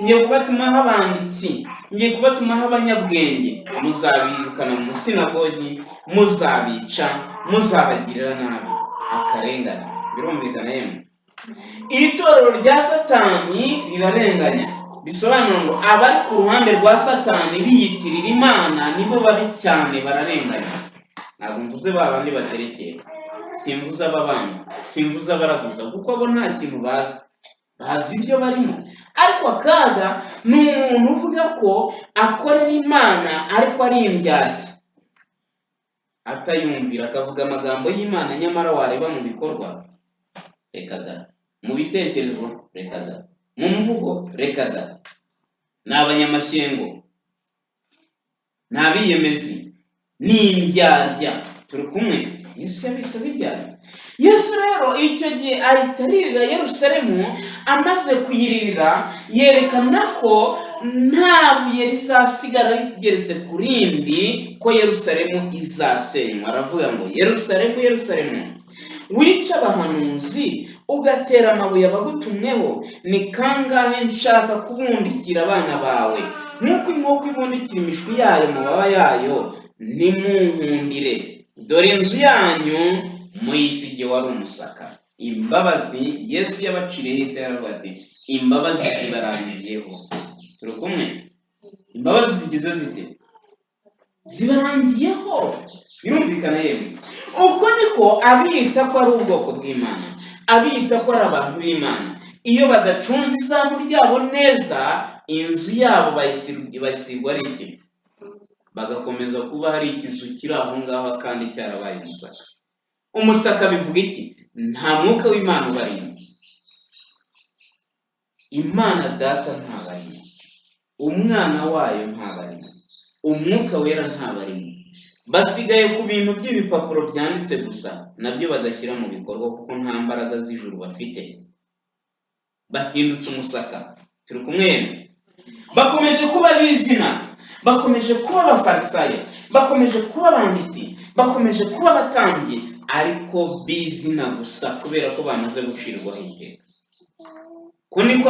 Ngiye kubatumaho abanditsi, ngiye kubatumaho abanyabwenge, muzabirukana mu masinagogi, muzabica, muzabagirira nabi." Akarengane. Birumvikana yemwe? Itorero rya Satani rirarenganya, bisobanura ngo abari ku ruhande rwa Satani biyitirira Imana nibo babi cyane, bararenganya. Ntabwo mvuze ba bandi baterekera, simvuze aba bandi, simvuze abaraguza, kuko bo nta kintu bazi, bazi ibyo barimo. Ariko akaga ni umuntu uvuga ko akorera Imana ariko ari indyarya, atayumvira, akavuga amagambo y'Imana, nyamara wareba mu bikorwa, reka da, mu bitekerezo, reka da, mu mvugo, reka da. Ni abanyamashyengo, ni abiyemezi, ni indyarya. Turi kumwe? Yesu yabise abibyara. Yesu rero icyo gihe ahita aririra Yerusalemu. Amaze kuyiririra, yerekana ko nta buye rizasigara rigeretse ku rindi, ko Yerusalemu izasenywa. Aravuga ngo: "Yerusalemu, Yerusalemu, wica abahanuzi, ugatera amabuye abagutumweho, ni kangahe nshaka kubundikira abana bawe nk'uko inkoko ibundikira imishwi yayo mu mababa yayo, ntimunkundire! Dore inzu yanyu muyisigiye wari umusaka." Imbabazi Yesu yabaciriyeho iteka, aravuga ati: "Imbabazi zibarangiyeho." Turi kumwe? Imbabazi zigize zite? Zibarangiyeho. Birumvikana yemwe? Uko niko abita ko ari ubwoko bw'Imana, abita ko ari abantu b'Imana, iyo badacunze izamu ryabo neza, inzu yabo bayisigwa ari iki? Bagakomeza kuba hari ikizu kiri aho ngaho kandi cyarabaye umusaka. Umusaka bivuga iki? Nta mwuka w'Imana ubarimo, Imana Data ntabarimo, Umwana wayo ntabarimo, Umwuka Wera ntabarimo. Basigaye ku bintu by'ibipapuro byanditse gusa, nabyo badashyira mu bikorwa, kuko nta mbaraga z'ijuru bafite. Bahindutse umusaka. Turi kumwe? Bakomeje kuba ab'izina, bakomeje kuba Abafarisayo, bakomeje kuba abanditsi, bakomeje kuba abatambyi, ariko b'izina gusa, kubera ko bamaze gucirwaho iteka. Ko niko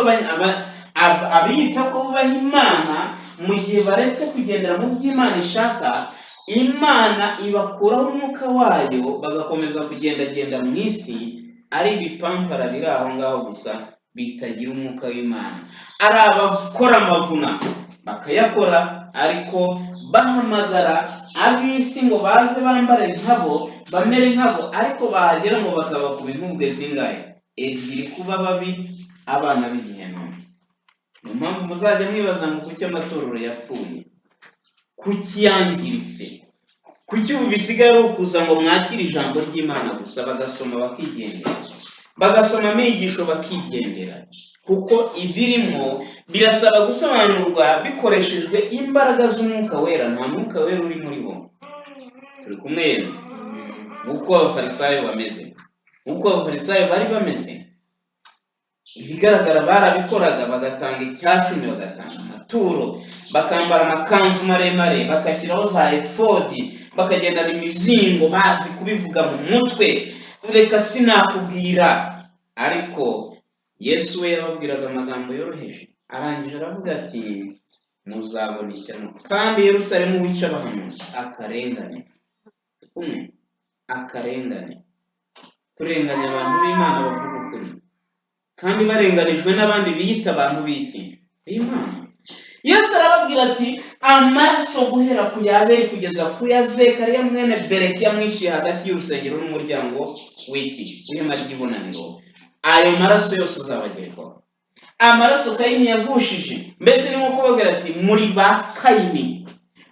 abiyita ko bubaha Imana, mu gihe baretse kugendera mu by'Imana ishaka, Imana ibakuraho umwuka wayo, bagakomeza kugendagenda mu isi ari ibipampara biri aho ngaho gusa, bitagira umwuka w'Imana, ari abakora amavuna bakayakora, ariko bahamagara ab'isi ngo baze bambare nkabo, bamere nkabo, ariko bahagera ngo bakabakuba inkubwe zingahe? Ebyiri, kuba babi, abana b'igihenomu. Niyo mpamvu muzajya mwibaza ngo kuki amatorero yapfuye, kuki yangiritse, kuki ubu bisigaye ari ukuza ngo mwakire ijambo ry'Imana gusa, bagasoma bakigendera, bagasoma amigisho bakigendera, kuko ibirimo birasaba gusobanurwa bikoreshejwe imbaraga z'Umwuka Wera. Nta Mwuka Wera uri muri bo. Turi kumwe? Uko Abafarisayo bameze, uko Abafarisayo bari bameze, ibigaragara barabikoraga, bagatanga icyacumi, bagatanga amaturo, bakambara amakanzu maremare, bagashyiraho za efodi, bakagendana imizingo, bazi kubivuga mu mutwe, reka sinakubwira. Ariko Yesu we yababwiraga amagambo yoroheje. Arangije aravuga ati: "Muzabona ishyano kandi Yerusalemu wica abahanuzi." Akarengane kumwe, akarengane, kurenganya abantu b'Imana bavuga ukuri, kandi barenganijwe n'abandi biyita abantu b'iki? B'Imana. Yesu arababwira ati: "Amaraso guhera ku ya Abeli kugeza ku ya Zekariya mwene Berekiya mwiciye hagati y'urusengero n'umuryango w'iki? W'ihema ry'ibonaniro, ayo maraso yose azabagerekwaho." Amaraso Kayini yavushije, mbese ni nko kubabwira ati: "Muri ba Kayini,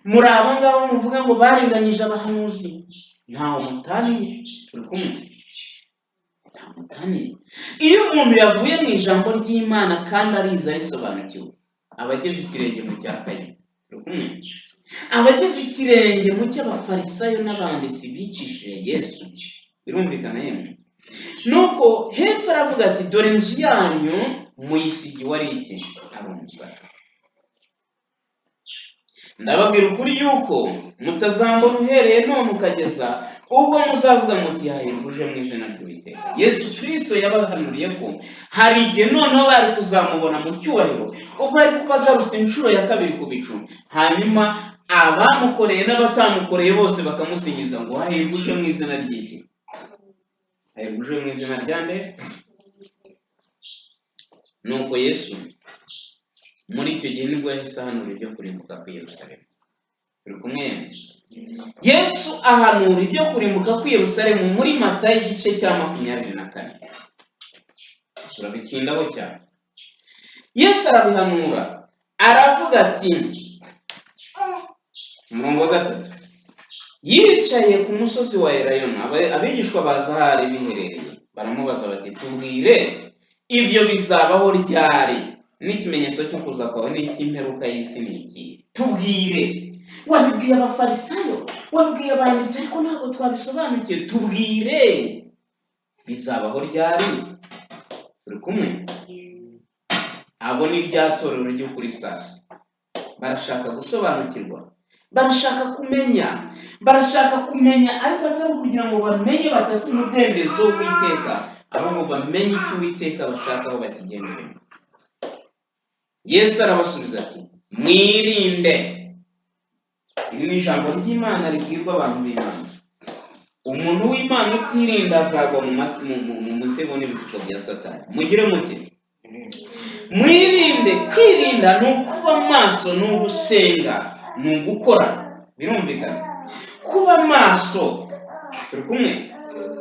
muri abo ngabo muvuga ngo barenganyije abahanuzi, ntawe mutaniye." Turi kumwe? Ntawe mutaniye. Iyo umuntu yavuye mu ijambo ry'Imana kandi arize, arisobanukiwe, aba ageze ikirenge mu cya Kayini. Turi kumwe? Aba ageze ikirenge mu cy'Abafarisayo n'abanditsi bicishije Yesu. Birumvikana yemwe? Nuko hepfo aravuga ati: "Dore inzu yanyu muyisigiwe ari iki? Ari umusaka." Ndababwira ukuri yuko mutazambona uhereye none ukageza ubwo muzavuga muti hahirwa uje mu izina ry'Uwiteka. Yesu Kirisito yabahanuriye ko hari igihe noneho bari kuzamubona mu cyubahiro, ubwo ari kuba agarutse inshuro ya kabiri ku bicu, hanyuma abamukoreye n'abatamukoreye bose bakamusingiza ngo hahirwa uje mu izina ry'iki? Hahirwa uje mu izina rya nde? Nuko Yesu muri icyo gihe nibwo yahise ahanura ibyo kurimbuka kw'i Yerusalemu. Turi kumwe? Yesu ahanura ibyo kurimbuka kw'i Yerusalemu muri Matayo igice cya 24. Turabitindaho cyane. Yesu arabihanura, aravuga ati, umurongo wa 3, yicaye ku musozi wa Elayono, abigishwa baza aho ari biherereye, baramubaza bati tubwire ibyo bizabaho ryari, n'ikimenyetso cyo kuza kwawe n'icy'imperuka y'isi ni ikihe? Tubwire. Wabibwiye abafarisayo, wabibwiye abanditsi, ariko ntabwo twabisobanukiwe. Tubwire bizabaho ryari? Turi kumwe? Abo ni rya torero ry'ukuri. Sasa barashaka gusobanukirwa, barashaka kumenya, barashaka kumenya, ariko atari ukugira ngo bamenye batatu umudendezo w'Uwiteka, ahubwo bamenye icyo Uwiteka bashaka aho bakigenderemo. Yesu arabasubiza ati mwirinde. Iri ni ijambo ry'Imana ribwirwa abantu b'Imana. Umuntu w'Imana utirinda azagwa mu mutego n'ibishuko bya Satani. Mugire muti mwirinde. Kwirinda ni ukuba maso, ni ugusenga, ni ugukora. Birumvikana? Kuba maso, turi kumwe?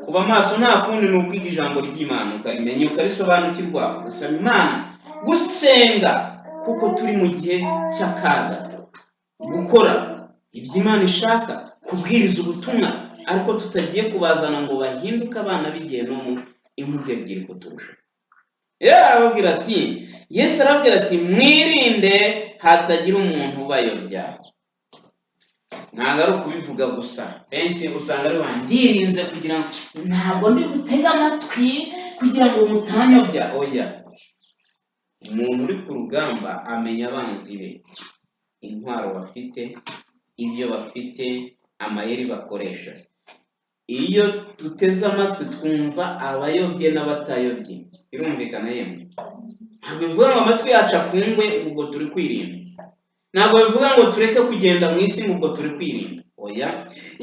Kuba maso nta kundi ni ukwiga ijambo ry'Imana, ukarimenya, ukarisobanukirwa, ugasaba Imana, gusenga kuko turi mu gihe cy'akaga, gukora ibyo Imana ishaka, kubwiriza ubutumwa, ariko tutagiye kubazana ngo bahinduke abana b'igihenomu inkubwe ebyiri kuturusha. Rero arababwira ati, Yesu arababwira ati mwirinde hatagira umuntu ubayobya. Ntabwo ari ukubivuga gusa, benshi usanga ari ndirinze kugira ngo ntabwo ndi gutega amatwi kugira ngo mutanyobya. Oya, umuntu uri ku rugamba amenya abanzi be, intwaro bafite, ibyo bafite, amayeri bakoresha. Iyo duteze amatwi twumva abayobye n'abatayobye. Birumvikana yemwe? Ntabwo bivuga ngo amatwi yacu afungwe ubwo turi kwirinda, ntabwo bivuga ngo tureke kugenda mu isi ngo ubwo turi kwirinda. Oya,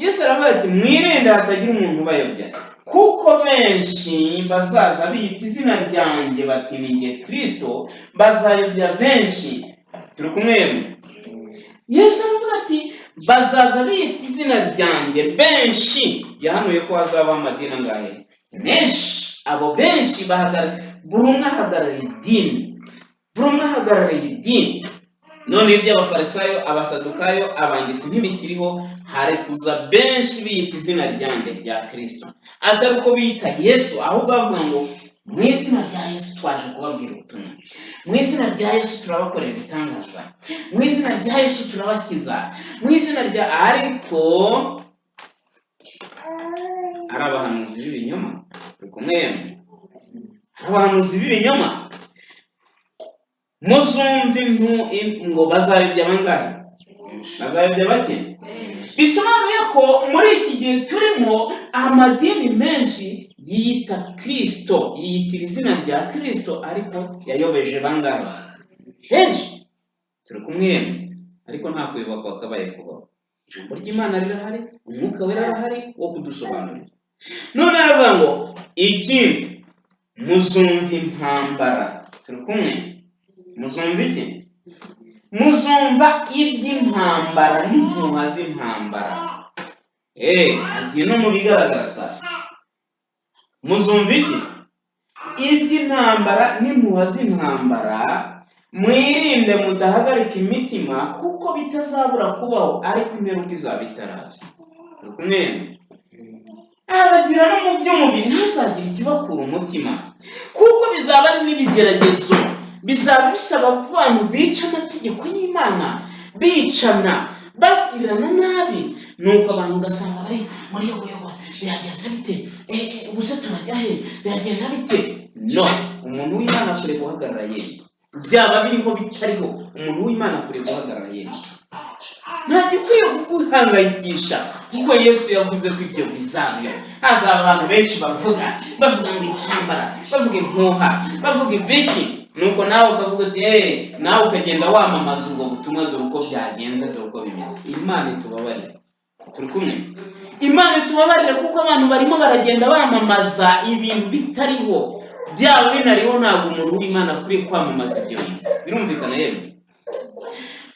Yesu aravuga ati mwirinde hatagira umuntu ubayobya, kuko benshi bazaza biyita izina ryanjye bati ni jye Kristo, bazayobya benshi. Turi kumwe yemwe? Yesu aravuga ati bazaza biyita izina ryanjye benshi. Yahanuye ko hazabaho amadini angahe? Menshi. Abo benshi bahagarara, buri umwe ahagarara idini, buri umwe ahagarariye idini. None iby'abafarisayo, abasadukayo, abanditsi ntibikiriho, hari kuza benshi biyita izina ryanjye rya Kristo, atari uko biyita Yesu, ahubwo bavuga ngo mu izina rya Yesu twaje kubabwira ubutumwa, mu izina rya Yesu turabakorera ibitangaza, mu izina rya Yesu turabakiza, mu izina rya, ariko ari abahanuzi b'ibinyoma. Turi kumwe? Ari abahanuzi b'ibinyoma. Muzumva ngo bazayobya bangahe? Bazayobya bake. Bisobanuye ko muri iki gihe turimo amadini menshi yiyita Kristo, yiyitira izina rya Kristo, ariko yayobeje bangahe? Benshi. Turi kumwe? Ariko nta kuyoba kwakabaye kubaho. Ijambo ry'Imana rirahari, Umwuka Wera arahari wo kudusobanurira. None aravuga ngo ikindi muzumva intambara. Turi kumwe? Muzumva iki? Muzumva iby'intambara n'impuha z'intambara. Agiye no mu bigaragara sasa. Muzumva iki? Iby'intambara n'impuha z'intambara. Mwirinde mudahagarika imitima, kuko bitazabura kubaho, ariko imperuka izaba itaraza. Turi kumwe? Abagira no mu by'umubiri ntazagire ikibakura umutima, kuko bizaba ari n'ibigeragezo, bizaba bisaba abantu bica amategeko y'Imana, bicana, bagirana nabi. Nuko abantu ugasanga bari muri yogoyogo, biragenze bite? Ubuse turajya he? Biragenda bite? No, umuntu w'Imana akwiriye guhagarara yemye, byaba biriho bitariho, umuntu w'Imana akwiriye guhagarara yemye. Nta gikwiye kuguhangayikisha, kuko Yesu yavuze ko ibyo bizaba. Hazaba abantu benshi bavuga ngo intambara, bavuga impuha, bavuga ibiki, nuko nawe ukavuga uti eee, nawe ukagenda wamamaza ubwo butumwa: dore uko byagenze, dore uko bimeze. Imana itubabarire. Turi kumwe? Imana itubabarire, kuko abantu barimo baragenda bamamaza ibintu bitariho. Byaba binariho, ntabwo umuntu w'Imana akwiye kwamamaza ibyo bintu. Birumvikana yemwe?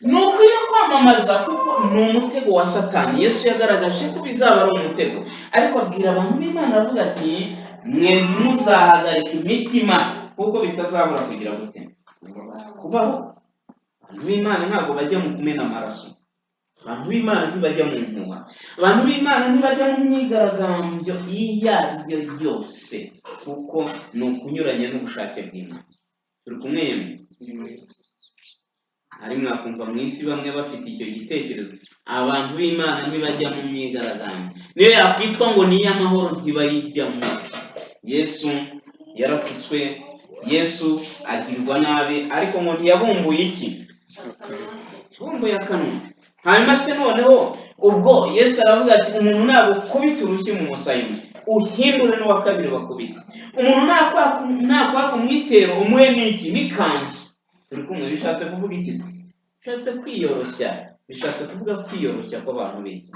Ntukwiye kwamamaza, kuko ni umutego wa Satani. Yesu yagaragaje ko bizaba ari umutego, ariko abwira abantu b'Imana, aravuga ati: "Mwe ntimuzahagarike imitima, kuko bitazabura kugira gute? Kubaho." Abantu b'Imana ntabwo bajya mu kumena amaraso. Abantu b'Imana ntibajya mu mpuha. Abantu b'Imana ntibajya mu myigaragambyo iyo ari yo yose, kuko ni ukunyuranya n'ubushake bw'Imana. Turi kumwe yemwe? Hari mwakumva mu isi bamwe bafite icyo gitekerezo: abantu b'Imana ntibajya mu myigaragambyo, niyo yakwitwa ngo ni iy'amahoro ntibayijyamo. Yesu yaratutswe, Yesu agirwa nabi, ariko ngo ntiyabumbuye iki? Yabumbuye akanwa. Hanyuma se noneho ubwo Yesu aravuga ati: "Umuntu nagukubita urushyi mu musaya umwe, uhindure n'uwa kabiri bakubita. Umuntu nakwaka umwitero, umuhe n'iki? N'ikanzu." Turi kumwe? Bishatse kuvuga iki se? Bishatse kwiyoroshya, bishatse kuvuga kwiyoroshya kw'abantu b'iki.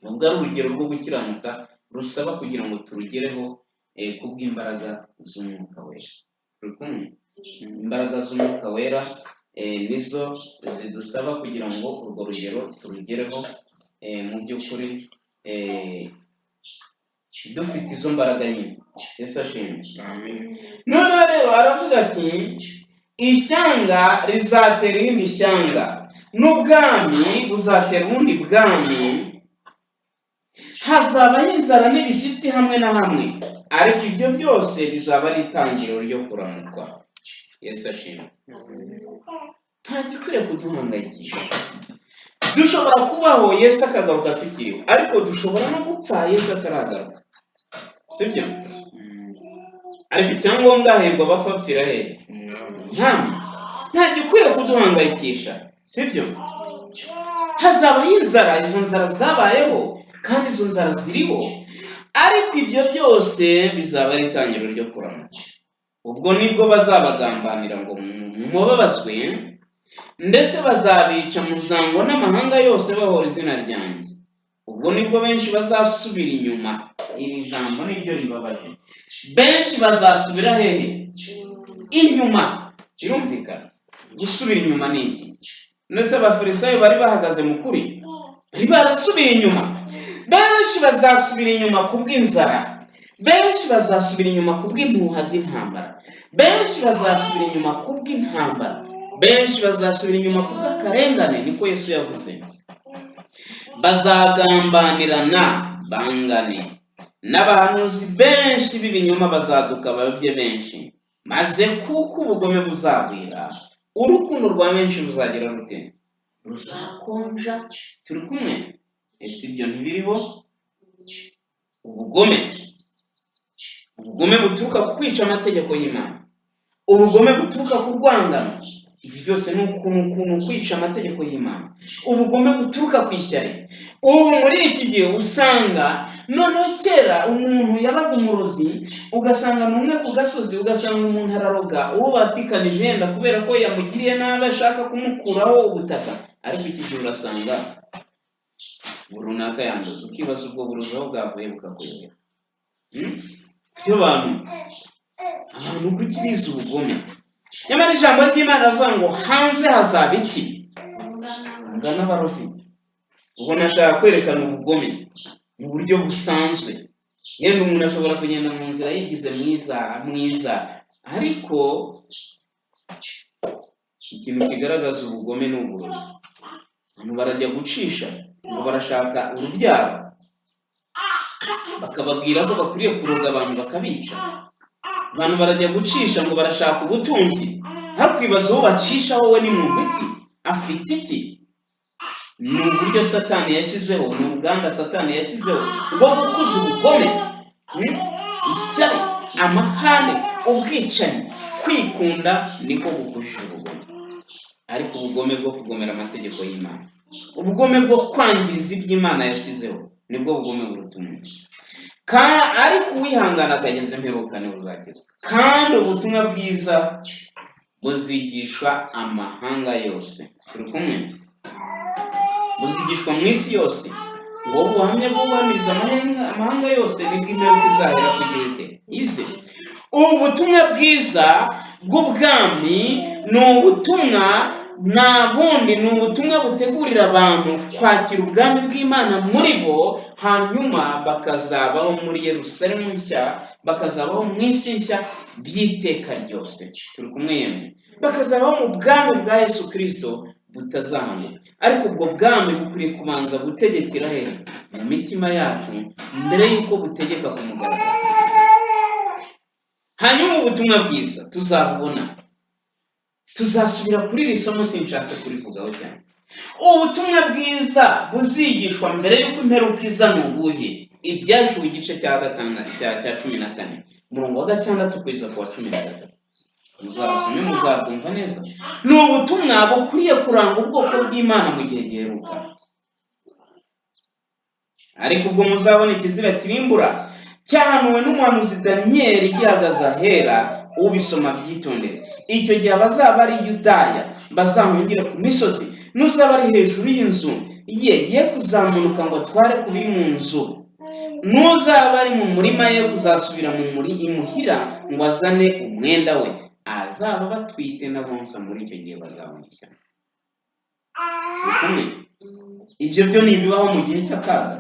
Nubwo ari urugero rwo gukiranuka rusaba kugira ngo turugereho kubw'imbaraga z'Umwuka Wera. Turi kumwe? Imbaraga z'Umwuka Wera nizo zidusaba kugira ngo urwo rugero turugereho. Mu by'ukuri dufite izo mbaraga nyine. Yesu ashimwe. Amen. Noneho rero aravuga ati: "Ishyanga rizatera irindi shyanga, n'ubwami buzatera ubundi bwami. Hazabaho inzara n'ibishyitsi hamwe na hamwe, ariko ibyo byose bizaba ari itangiriro ryo kuramukwa." Yesu ashimwe. Nta gikwiriye kuduhangayikisha. Dushobora kubaho Yesu akagaruka tukiriho, ariko dushobora no gupfa Yesu ataragaruka, sibyo? Ariko icyangombwa, hahirwa abapfa bapfira hehe? Umwami. Mwami. Nta gikwiriye kuduhangayikisha, sibyo? Hazabaho inzara, izo nzara zabayeho kandi izo nzara ziriho, ariko ibyo byose bizaba ari itangiriro ryo kuramuka. Ubwo nibwo bazabagambanira ngo mubabazwe, ndetse bazabica, muzangwa n'amahanga yose bahora izina ryanjye. Ubwo nibwo benshi bazasubira inyuma. Iri jambo niryo ribabaje. Benshi bazasubira hehe? Inyuma. Birumvikana, gusubira inyuma ni iki? Ndetse Abafarisayo bari bahagaze mu kuri, bari barasubiye inyuma. Benshi bazasubira inyuma kubw'inzara, benshi bazasubira inyuma kubw'impuha z'intambara, benshi bazasubira inyuma kubw'intambara, benshi bazasubira inyuma kubw'akarengane. Niko Yesu yavuze. Bazagambanirana bangane, n'abahanuzi benshi b'ibinyoma bazaduka bayobye benshi. Maze kuko ubugome buzagwira, urukundo rwa benshi ruzagira rute? Ruzakonja. Turi kumwe? Ese ibyo ntibiriho? Ubugome, ubugome buturuka ku kwica amategeko y'Imana, ubugome buturuka ku rwangano, ibi byose ni ukuntu kwica amategeko y'Imana, ubugome buturuka ku ishyari. Ubu muri iki gihe usanga noneho, kera umuntu yabaga umurozi, ugasanga ni umwe ku gasozi, ugasanga umuntu araroga uwo batikanije, yenda kubera ko yamugiriye nabi, ashaka kumukuraho ubutaka. Ariko iki gihe urasanga runaka yanduza, ukibaza ubwo burozi aho bwavuye, bukakuyobera. Kuki abantu kuki bize ubugome? Nyamara ijambo ry'Imana rivuga ngo hanze hazaba iki? Imbwa n'abarozi. Ubwo nashaka kwerekana ubugome mu buryo busanzwe. Yenda umuntu ashobora kugenda mu nzira yigize mwiza mwiza, ariko ikintu kigaragaza ubugome ni uburozi. Abantu barajya gucisha ngo barashaka urubyaro, bakababwira ko bakwiriye kuroga abantu bakabica. Abantu barajya gucisha ngo barashaka ubutunzi, hakwibaza uwo bacisha wowe ni muntu ki, afite iki? Ni uburyo Satani yashyizeho, ni uruganda Satani yashyizeho rwo gukuza ubugome, Ishyari, amahane, ubwicanyi, kwikunda, niko gukujije ubugome. Ariko ubugome bwo kugomera amategeko y'Imana. Ubugome bwo kwangiriza iby'Imana yashyizeho nibwo bugome buruta ubundi. Ariko uwihangana akageza imperuka niwe uzakizwa. Kandi ubutumwa bwiza buzigishwa amahanga yose. Turi kumwe? Buzigishwa mu isi yose, ngo ubuhamya bwo guhamiriza amahanga yose, nibwo imperuka izahera kugira ite? Ize. Ubu butumwa bwiza bw'ubwami ni ubutumwa nta bundi, ni ubutumwa butegurira abantu kwakira ubwami bw'Imana muri bo, hanyuma bakazabaho muri Yerusalemu nshya, bakazabaho mu isi nshya by'iteka ryose. Turi kumwe yemwe? Bakazabaho mu bwami bwa Yesu Kirisito butazahanguka. Ariko ubwo bwami bukwiriye kubanza gutegekera hehe? Mu mitima yacu, mbere y'uko butegeka ku mugaragaro. Hanyuma ubutumwa bwiza tuzabubona, tuzasubira kuri iri somo, sinshatse kurivugaho cyane. Ubutumwa bwiza buzigishwa mbere y'uko imperuka iza ni ubuhe? Ibyahishuwe igice cya 6 cya 14, umurongo wa 6 kugeza ku wa 13, muzabasome, muzabwumva neza. Ni ubutumwa bukwiriye kuranga ubwoko bw'Imana mu gihe giheruka. Ariko ubwo muzabona ikizira kirimbura cyahanuwe n'umuhanuzi Daniyeli gihagaze ahera, ubisoma byitondere, icyo gihe abazaba ari Yudaya bazahungire ku misozi, n'uzaba ari hejuru y'inzu ye ye kuzamunuka ngo atware ku biri mu nzu, n'uzaba ari mu murima ye kuzasubira mu muri imuhira ngo azane umwenda we. Azaba batwite n'abonsa muri icyo gihe bazabona ishyano. Turi kumwe? Ibyo byo ni ibibaho mu gihe cy'akaga.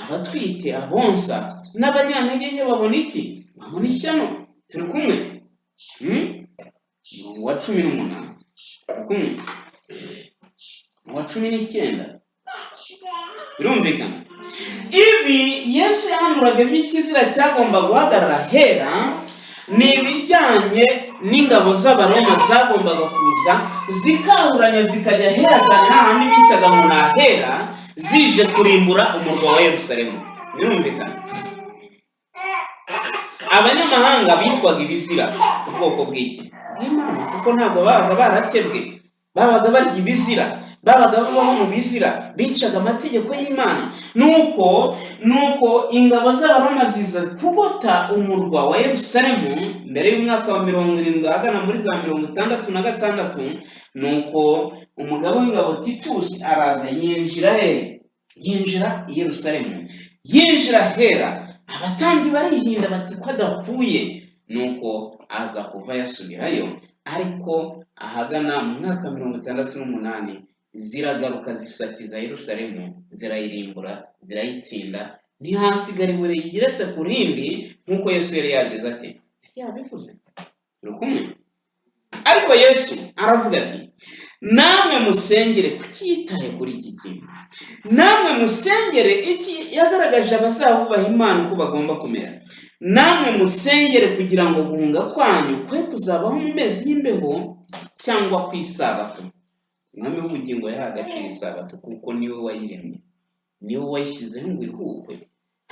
Abatwite, abonsa n'abanyantege nke babona iki? Babona ishyano. Turi kumwe? Umurongo wa 18. Turi kumwe? Uwa 19. Birumvikana, ibi Yesu yahanuraga by'ikizira cyagomba guhagarara hera ni ibijyanye n'ingabo z'Abaroma zagombaga kuza zikahuranya, zikajya hera cyane, hahandi bitaga ngo ni ahera, zije kurimbura umurwa wa Yerusalemu. Birumvikana, abanyamahanga bitwaga ibizira, ubwoko bw'iki? Bw'Imana, kuko ntabwo babaga barakebwe, babaga barya ibizira, babaga babaho mu bizira, bicaga amategeko y'Imana. Nuko ingabo z'Abaroma ziza kugota umurwa wa Yerusalemu mbere y'umwaka wa 70, ahagana muri za 66. Nuko umugabo w'ingabo Titusi araza, yinjira he? Yinjira i Yerusalemu, yinjira hera. Abatambyi barihinda bati: "Ko adapfuye?" Nuko aza kuva yasubirayo, ariko ahagana mu mwaka 68 ziragaruka, zisakiza Yerusalemu, zirayirimbura, zirayitsinda, ntihasigara ibuye rigeretse ku rindi, nk'uko Yesu yari yageze ati yari yabivuze. Turi kumwe? Ariko Yesu aravuga ati: "Namwe musengere." Kuki yitaye kuri iki kintu? Namwe musengere iki? Yagaragaje abazabubaha Imana uko bagomba kumera. Namwe musengere kugira ngo guhunga kwanyu kwe kuzabaho mu mezi y'imbeho cyangwa ku isabato. Umwami w'ubugingo yahaye agaciro isabato, kuko niwe wayiremye, niwe wayishyizeho ngo iruhukwe.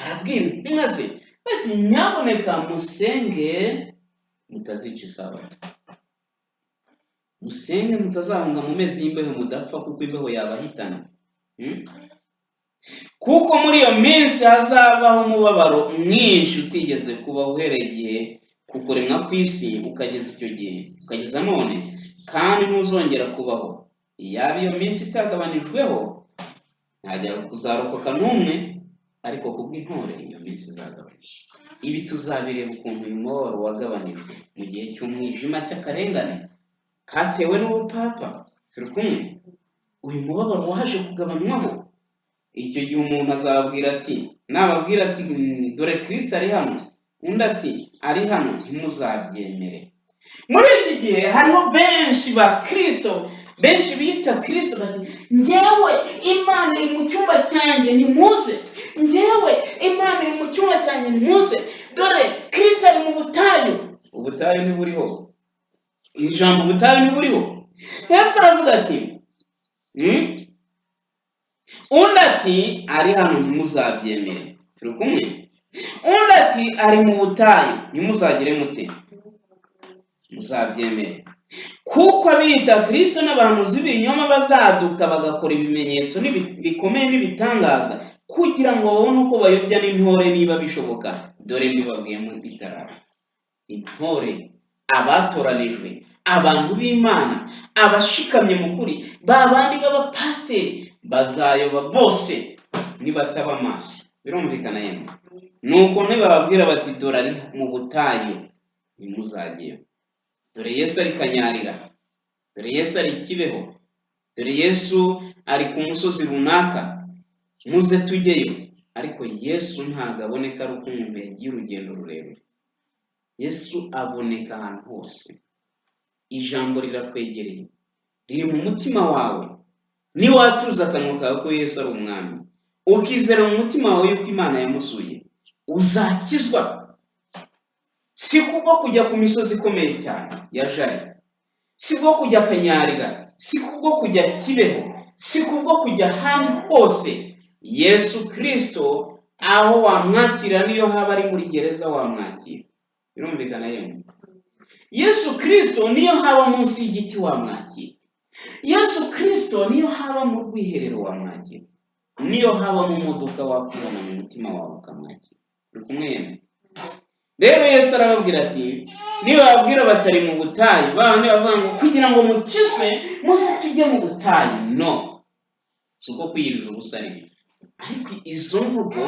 Arabwira intumwa ze bati: "Nyaboneka musenge mutazica isabato, musenge mutazahunga mu mezi y'imbeho, mudapfa, kuko imbeho yabahitana." Kuko muri iyo minsi hazabaho umubabaro mwinshi utigeze kubaho uhereye igihe ku kuremwa kw'isi ukageza icyo gihe, ukageza none, kandi ntuzongera kubaho. Iyaba iyo minsi itagabanijweho, ntajya kuzarokoka n'umwe, ariko kubw'intore iyo minsi izagabanijwe. Ibi tuzabireba ukuntu uyu mubabaro wagabanijwe mu gihe cy'umwijima cy'akarengane katewe n'ubupapa. Turi kumwe? Uyu mubabaro waje kugabanywaho. Icyo gihe umuntu azababwira ati, nababwira ati: "Dore Kirisito ari hano," undi ati: "Ari hano," ntimuzabyemere. Muri iki gihe hariho benshi ba Kirisito, benshi bita Kirisito, bati: "Njyewe Imana iri mu cyumba cyanjye, nimuze. Njyewe Imana iri mu cyumba cyanjye, nimuze. Dore Kirisito ari mu butayu." Ubutayu ntiburiho, iri jambo ubutayu ntiburiho. Hepfo aravuga ati: Undi ati: "Ari hano," ntimuzabyemere. Turi kumwe? Undi ati: "Ari mu butayu," ntimuzagire mute? Muzabyemere. Kuko abiyita Kristo n'abahanuzi b'ibinyoma bazaduka bagakora ibimenyetso bikomeye n'ibitangaza, kugira ngo babone uko bayobya n'intore niba bishoboka. Dore mbibabwiye mu bitaraba. Intore, abatoranijwe, abantu b'Imana, abashikamye mu kuri, ba bandi b'abapasiteri bazayoba bose nibataba amaso. Birumvikana yemwe? Nuko nibababwira bati dore ari mu butayu, ntimuzajyeyo. Dore Yesu ari Kanyarira, dore Yesu ari Kibeho, dore Yesu ari ku musozi runaka, muze tujyeyo. Ariko Yesu ntabwo aboneka ari uko umuntu yagiye urugendo rurerure. Yesu aboneka ahantu hose. Ijambo rirakwegereye, riri mu mutima wawe. Niwatuza akanwa kawe ko Yesu ari umwami, ukizera mu mutima wawe yuko Imana yamuzuye, uzakizwa. Si kubwo kujya ku misozi ikomeye cyane ya Jari, si kubwo kujya Kanyarira, si kubwo kujya Kibeho, si kubwo kujya ahandi hose. Yesu Kristo aho wamwakira, niyo haba ari muri gereza wamwakira. Birumvikana yemwe? Yesu Kristo niyo haba munsi y'igiti wamwakira. Yesu Kristo niyo haba mu rwiherero wamwakira. Niyo haba mu modoka wakwibona mu mutima wawe ukamwakira. Uri kumwe yemwe? Rero Yesu arababwira ati nibababwira batari mu butayu, ba bandi bavuga ngo kugira ngo mukizwe muze tujye mu butayu. No, si uko kwiyiriza ubusa ni ariko izo mvugo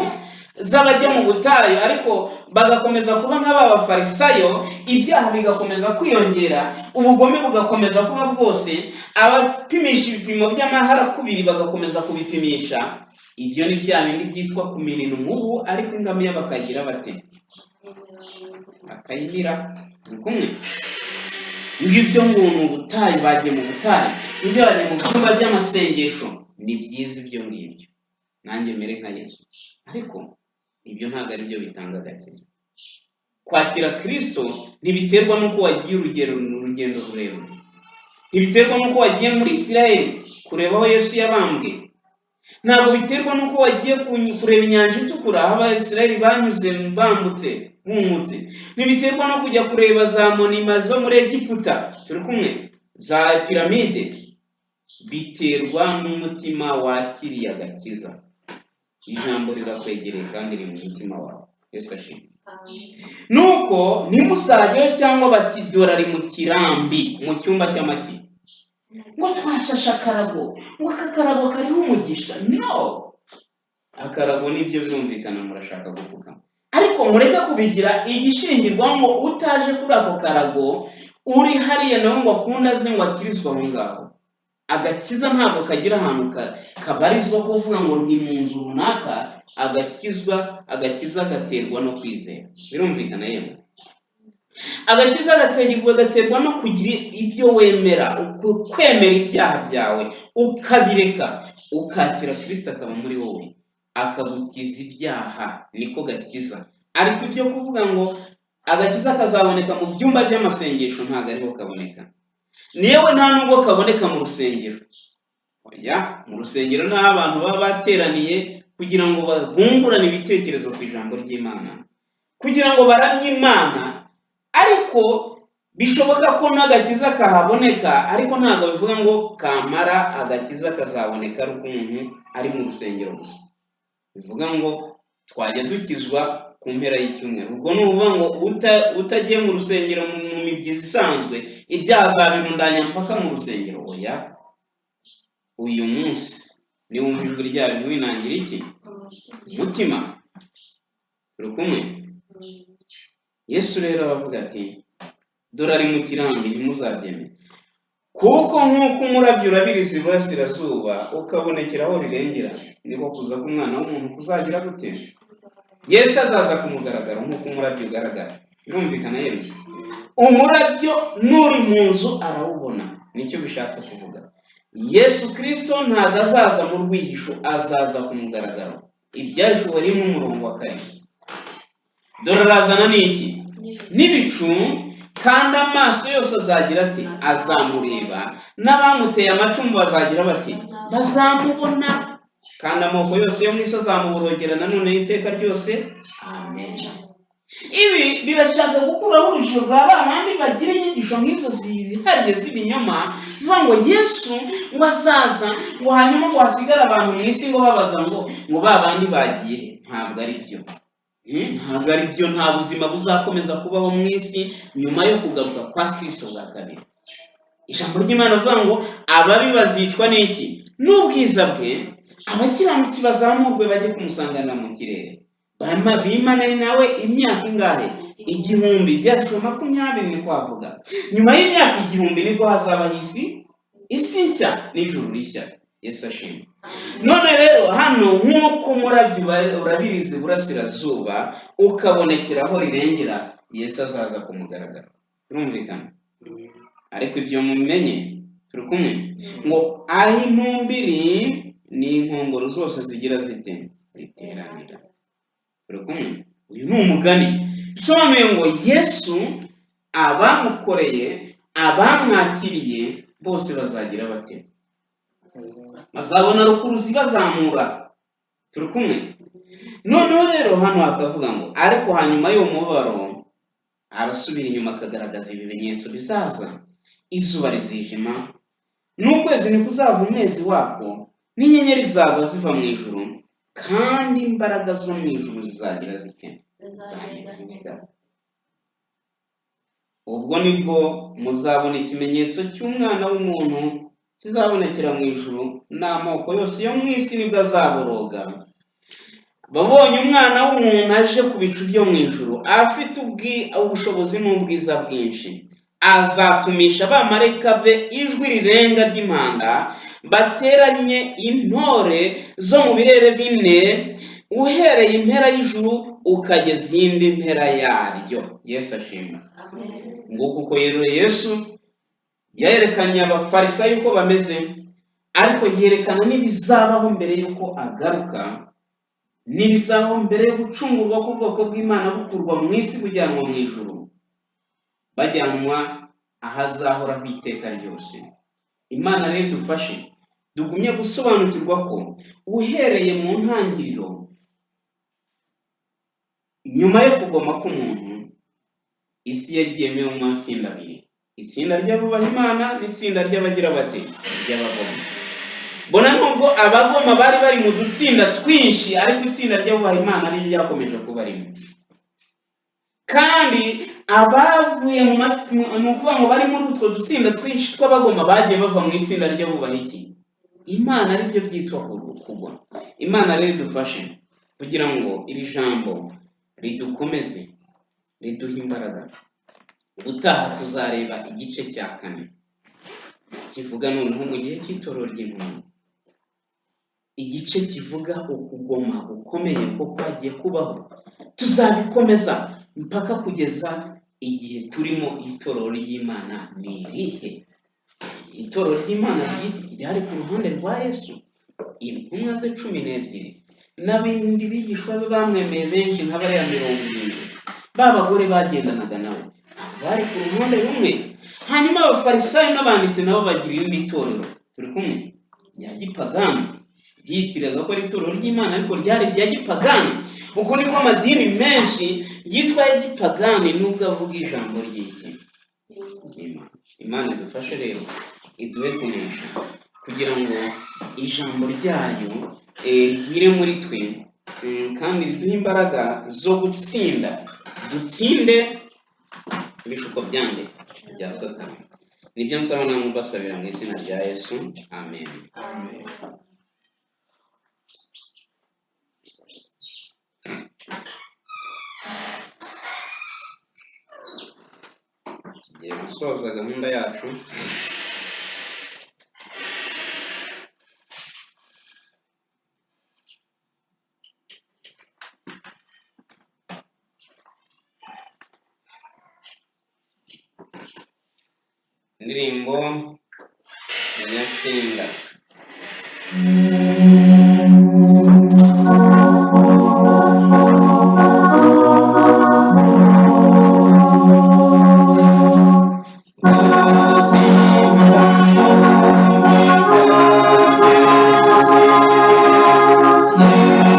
z'abajya mu butayu ariko bagakomeza kuba nk'aba bafarisayo, ibyaha bigakomeza kwiyongera, ubugome bugakomeza kuba bwose, abapimisha ibipimo by'amaharakubiri bagakomeza kubipimisha. Ibyo ni bya bindi byitwa kuminina umubu, ariko ingamiya bakagira bate? Bakayimira. Ni kumwe ngibyo ngo ni ubutayu, bagiye mu butayu, ibyo bagiye mu byumba by'amasengesho. Ni byiza ibyo ngibyo, nanjye mere nka Yesu, ariko ibyo ntabwo ari byo bitanga agakiza. Kwakira Kristo ntibiterwa n'uko wagiye urugendo rurerure, ntibiterwa n'uko wagiye muri Isirayeli kureba aho Yesu yabambwe, ntabwo biterwa n'uko wagiye kureba inyanja itukura aho Abayisirayeli banyuze bambutse bumutse, ntibiterwa no kujya kureba za monima zo muri Egiputa, turi kumwe, za piramide. Biterwa n'umutima wakiriye agakiza. Ijambo rirakwegereye kandi riri mu mutima wawe. Yesu ashimwe. Nuko ntimusajyeyo cyangwa bati dore ari mu kirambi, mu cyumba cy'amaki, ngo twashashe akarago, ngo aka karago kariho umugisha. No, akarago nibyo birumvikana, murashaka gupfukama, ariko mureke kubigira igishingirwaho ngo utaje kuri ako karago uri hariya nawe ngo akunde aze ngo akirizwe aho ngaho. Agakiza ntabwo kagira ahantu kabarizwa kuvuga ngo ni mu nzu runaka. Agakiza gaterwa no kwizera. Birumvikana yemwe? Agakiza gaterwa no kugira ibyo wemera, kwemera ibyaha byawe ukabireka, ukakira Kristo akaba muri wowe, akagukiza ibyaha, niko gakiza. Ariko ibyo kuvuga ngo agakiza kazaboneka mu byumba by'amasengesho, ntabwo ariho kaboneka. Yewe nta nubwo kaboneka mu rusengero. Oya, mu rusengero naho abantu baba bateraniye kugira ngo bungurane ibitekerezo ku ijambo ry'Imana, kugira ngo baramye Imana. Ariko bishoboka ko n'agakiza kahaboneka, ariko ntabwo bivuga ngo kamara agakiza kazaboneka ari uko umuntu ari mu rusengero gusa. Bivuga ngo twajya dukizwa ku mpera y'icyumweru. Ubwo ni ukuvuga ngo utagiye mu rusengero mu mibyizi isanzwe, ibyaha azabirundanya mpaka mu rusengero. Oya, uyu munsi niwumva ijwi ryayo ntiwinangire iki umutima. Turi kumwe? Yesu rero aravuga ati dore ari mu kirambi, ntimuzabyemere. Kuko nk'uko umurabyo urabiriza iburasirazuba ukabonekera aho rirengera, niko kuza k'umwana w'umuntu kuzagira gute? Yesu azaza ku mugaragaro nk'uko umurabyo ugaragara. Birumvikana yemwe? Umurabyo n'uri mu nzu arawubona, nicyo bishatse kuvuga. Yesu Kristo ntabwo azaza mu rwihisho, azaza ku mugaragaro. Ibyahishuwe rimwe umurongo wa 7. Dore arazana n'iki? N'ibicu, kandi amaso yose azagira ati azamureba, n'abamuteye amacumu bazagira bati bazamubona, kandi amoko yose yo mu isi azamuborogera nanone iteka ryose. Amen. Ibi birashaka gukuraho urujijo rwa ba bandi bagira inyigisho nk'izo zihariye z'ibinyoma, bivuga ngo Yesu ngo azaza, ngo hanyuma ngo hasigare abantu mu isi ngo babaza ngo ba bandi bagiye he? Ntabwo ari byo. Ntabwo ari byo. Nta buzima buzakomeza kubaho mu isi nyuma yo kugaruka kwa Kristo bwa kabiri. Ijambo ry'Imana rivuga ngo ababi bazicwa n'iki? N'ubwiza bwe, abakiranutsi bazamurwe bajye kumusanganira mu kirere. Bimane nawe imyaka ingahe? 1000. Byacu 20 niko avuga. Nyuma y'imyaka 1000 nibwo hazabaho isi nshya n'ijuru rishya. Yesu ashimwe. None rero hano nk'uko umurabyo urabiriza iburasirazuba ukabonekera aho rirengera, Yesu azaza ku mugaragaro. Turumvikana? Ariko ibyo mumenye, turi kumwe, ngo aho intumbi iri ni inkongoro zose zigira zite? Ziteranira. Turi kumwe? Uyu ni umugani bisobanuye ngo Yesu abamukoreye, abamwakiriye bose bazagira bate? Bazabona rukuruzi bazamura. Turi kumwe? Noneho rero hano hakavuga ngo ariko hanyuma y'uwo mubabaro arasubira inyuma akagaragaza ibimenyetso bizaza. Izuba rizijima, n'ukwezi ntikuzava umwezi wako, n'inyenyeri zaba ziva mu ijuru, kandi imbaraga zo mu ijuru zizagira zite? Zizanyeganyega. Ubwo nibwo muzabona ikimenyetso cy'umwana w'umuntu kizabonekera mu ijuru, n'amoko yose yo mu isi nibwo azaboroga. Babonye umwana w'umuntu aje ku bicu byo mu ijuru, afite ubushobozi n'ubwiza bwinshi. Azatumisha abamarayika be ijwi rirenga ry'impanda, bateranye intore zo mu birere bine, uhereye impera y'ijuru ukageza iyindi mpera yaryo. Yesu ashimwe. Nguko uko rero Yesu yerekanye abafarisayo uko bameze, ariko yerekana n'ibizabaho mbere y'uko agaruka, n'ibizabaho mbere yo gucungurwa k'ubwoko bw'Imana bukurwa mu isi bujyanwa mu ijuru, bajyanwa ahazahoraho iteka ryose. Imana rero idufashe tugumye gusobanukirwa ko uhereye mu ntangiriro, nyuma yo kugoma k'umuntu, isi yagiyemo mu matsinda abiri, itsinda ry'abubaha Imana n'itsinda ry'abagira bate? Ry'abagoma. Bona nubwo abagoma bari bari mu dutsinda twinshi, ariko itsinda ry'abubaha Imana ari ryakomeje kuba rimwe. Kandi abavuye mu ni ukuvuga ngo bari muri utwo dutsinda twinshi tw'abagoma bagiye bava mu itsinda ry'abubaha iki? Imana, aribyo byitwa kugwa. Imana rero idufashe kugira ngo iri jambo ridukomeze, riduhe imbaraga. Ubutaha tuzareba igice cya 4 kivuga noneho mu gihe cy'itorero ry'intumwa, igice kivuga ukugoma gukomeye ko kwagiye kubaho. Tuzabikomeza mpaka kugeza igihe turimo. Itorero ry'Imana ni irihe? Itorero ry'Imana ryari ku ruhande rwa Yesu, intumwa ze 12 n'abindi bigishwa be bamwemeye benshi nka bariya 70, ba bagore bagendanaga nabo bari ku ruhande rumwe. Hanyuma abafarisayo n'abanditsi nabo bagira irindi torero, turi kumwe, rya gipagani, ryitiraga ko ari itorero ry'Imana ariko ryari irya gipagani. Uko niko amadini menshi yitwa gipagani nubwo avuga ijambo ry'iki? Ry'Imana. Imana idufashe rero, iduhe kunesha kugira ngo ijambo ryayo rigwire muri twe, kandi riduhe imbaraga zo gutsinda, dutsinde ibishuko byande bya Satani. Nibyo nsaba namwe mbasabira mu izina rya Yesu, amen. Tugiye gusoza gahunda yacu. Indirimbo Nyatsinda.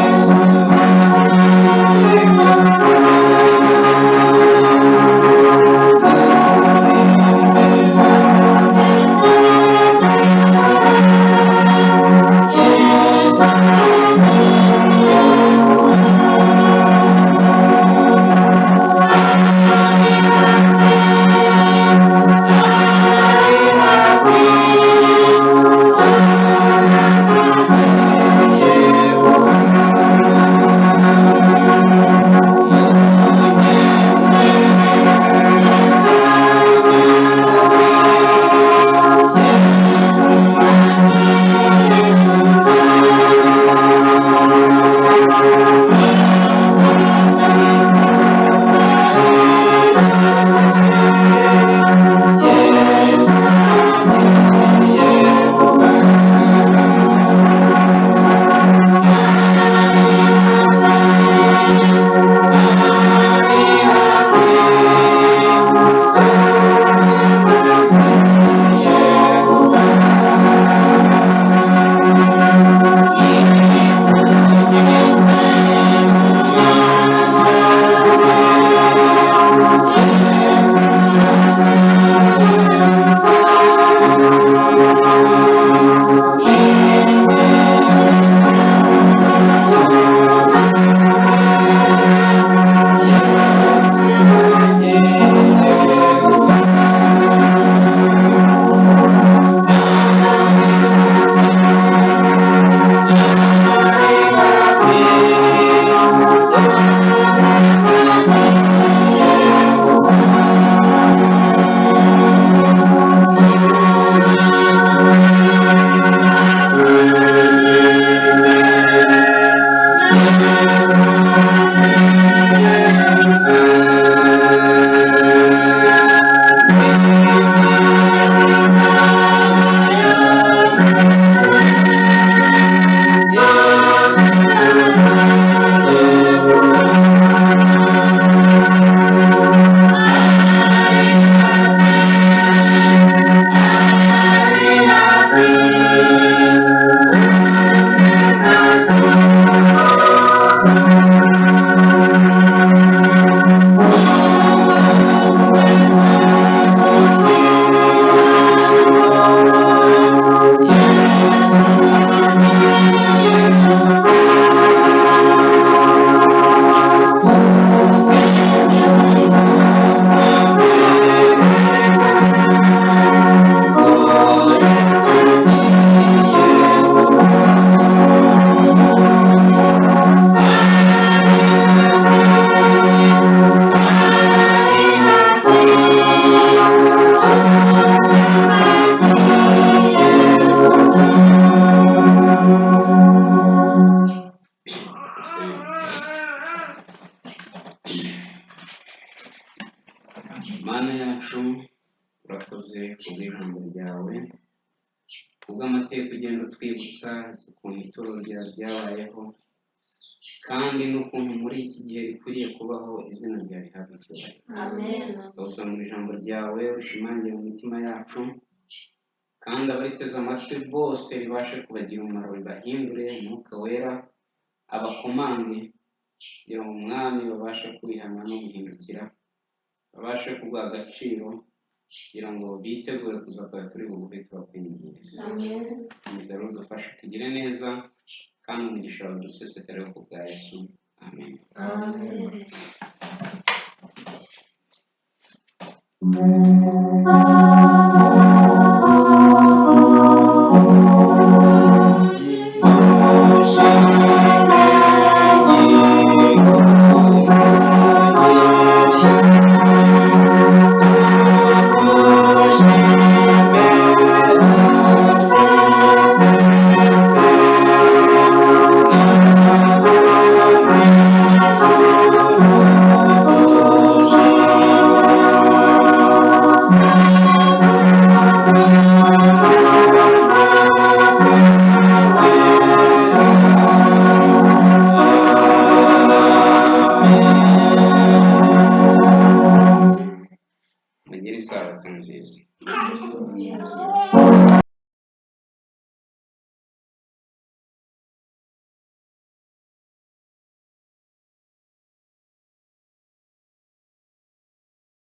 Yesu. Kubw'amateka ugenda utwibutsa ukuntu itorero ryawe ryabayeho kandi n'ukuntu muri iki gihe rikwiriye kubaho, izina ryawe rihabwa icyubahiro. Amen. Ndagusaba ijambo ryawe ushimangira mu mitima yacu, kandi abariteze amatwi bose ribashe kubagira umumaro, ribahindure. Umwuka Wera abakomange kugira ngo, Umwami, babashe kwihana no guhindukira, babashe kuguha agaciro kugira ngo bitegure kuza kwawe kuri bugufi. Turakwinginze. Amen. Komeza rero udufashe, tugire neza, kandi umugisha wawe udusesekareho ku bwa Yesu. Amen. Amen. Amen.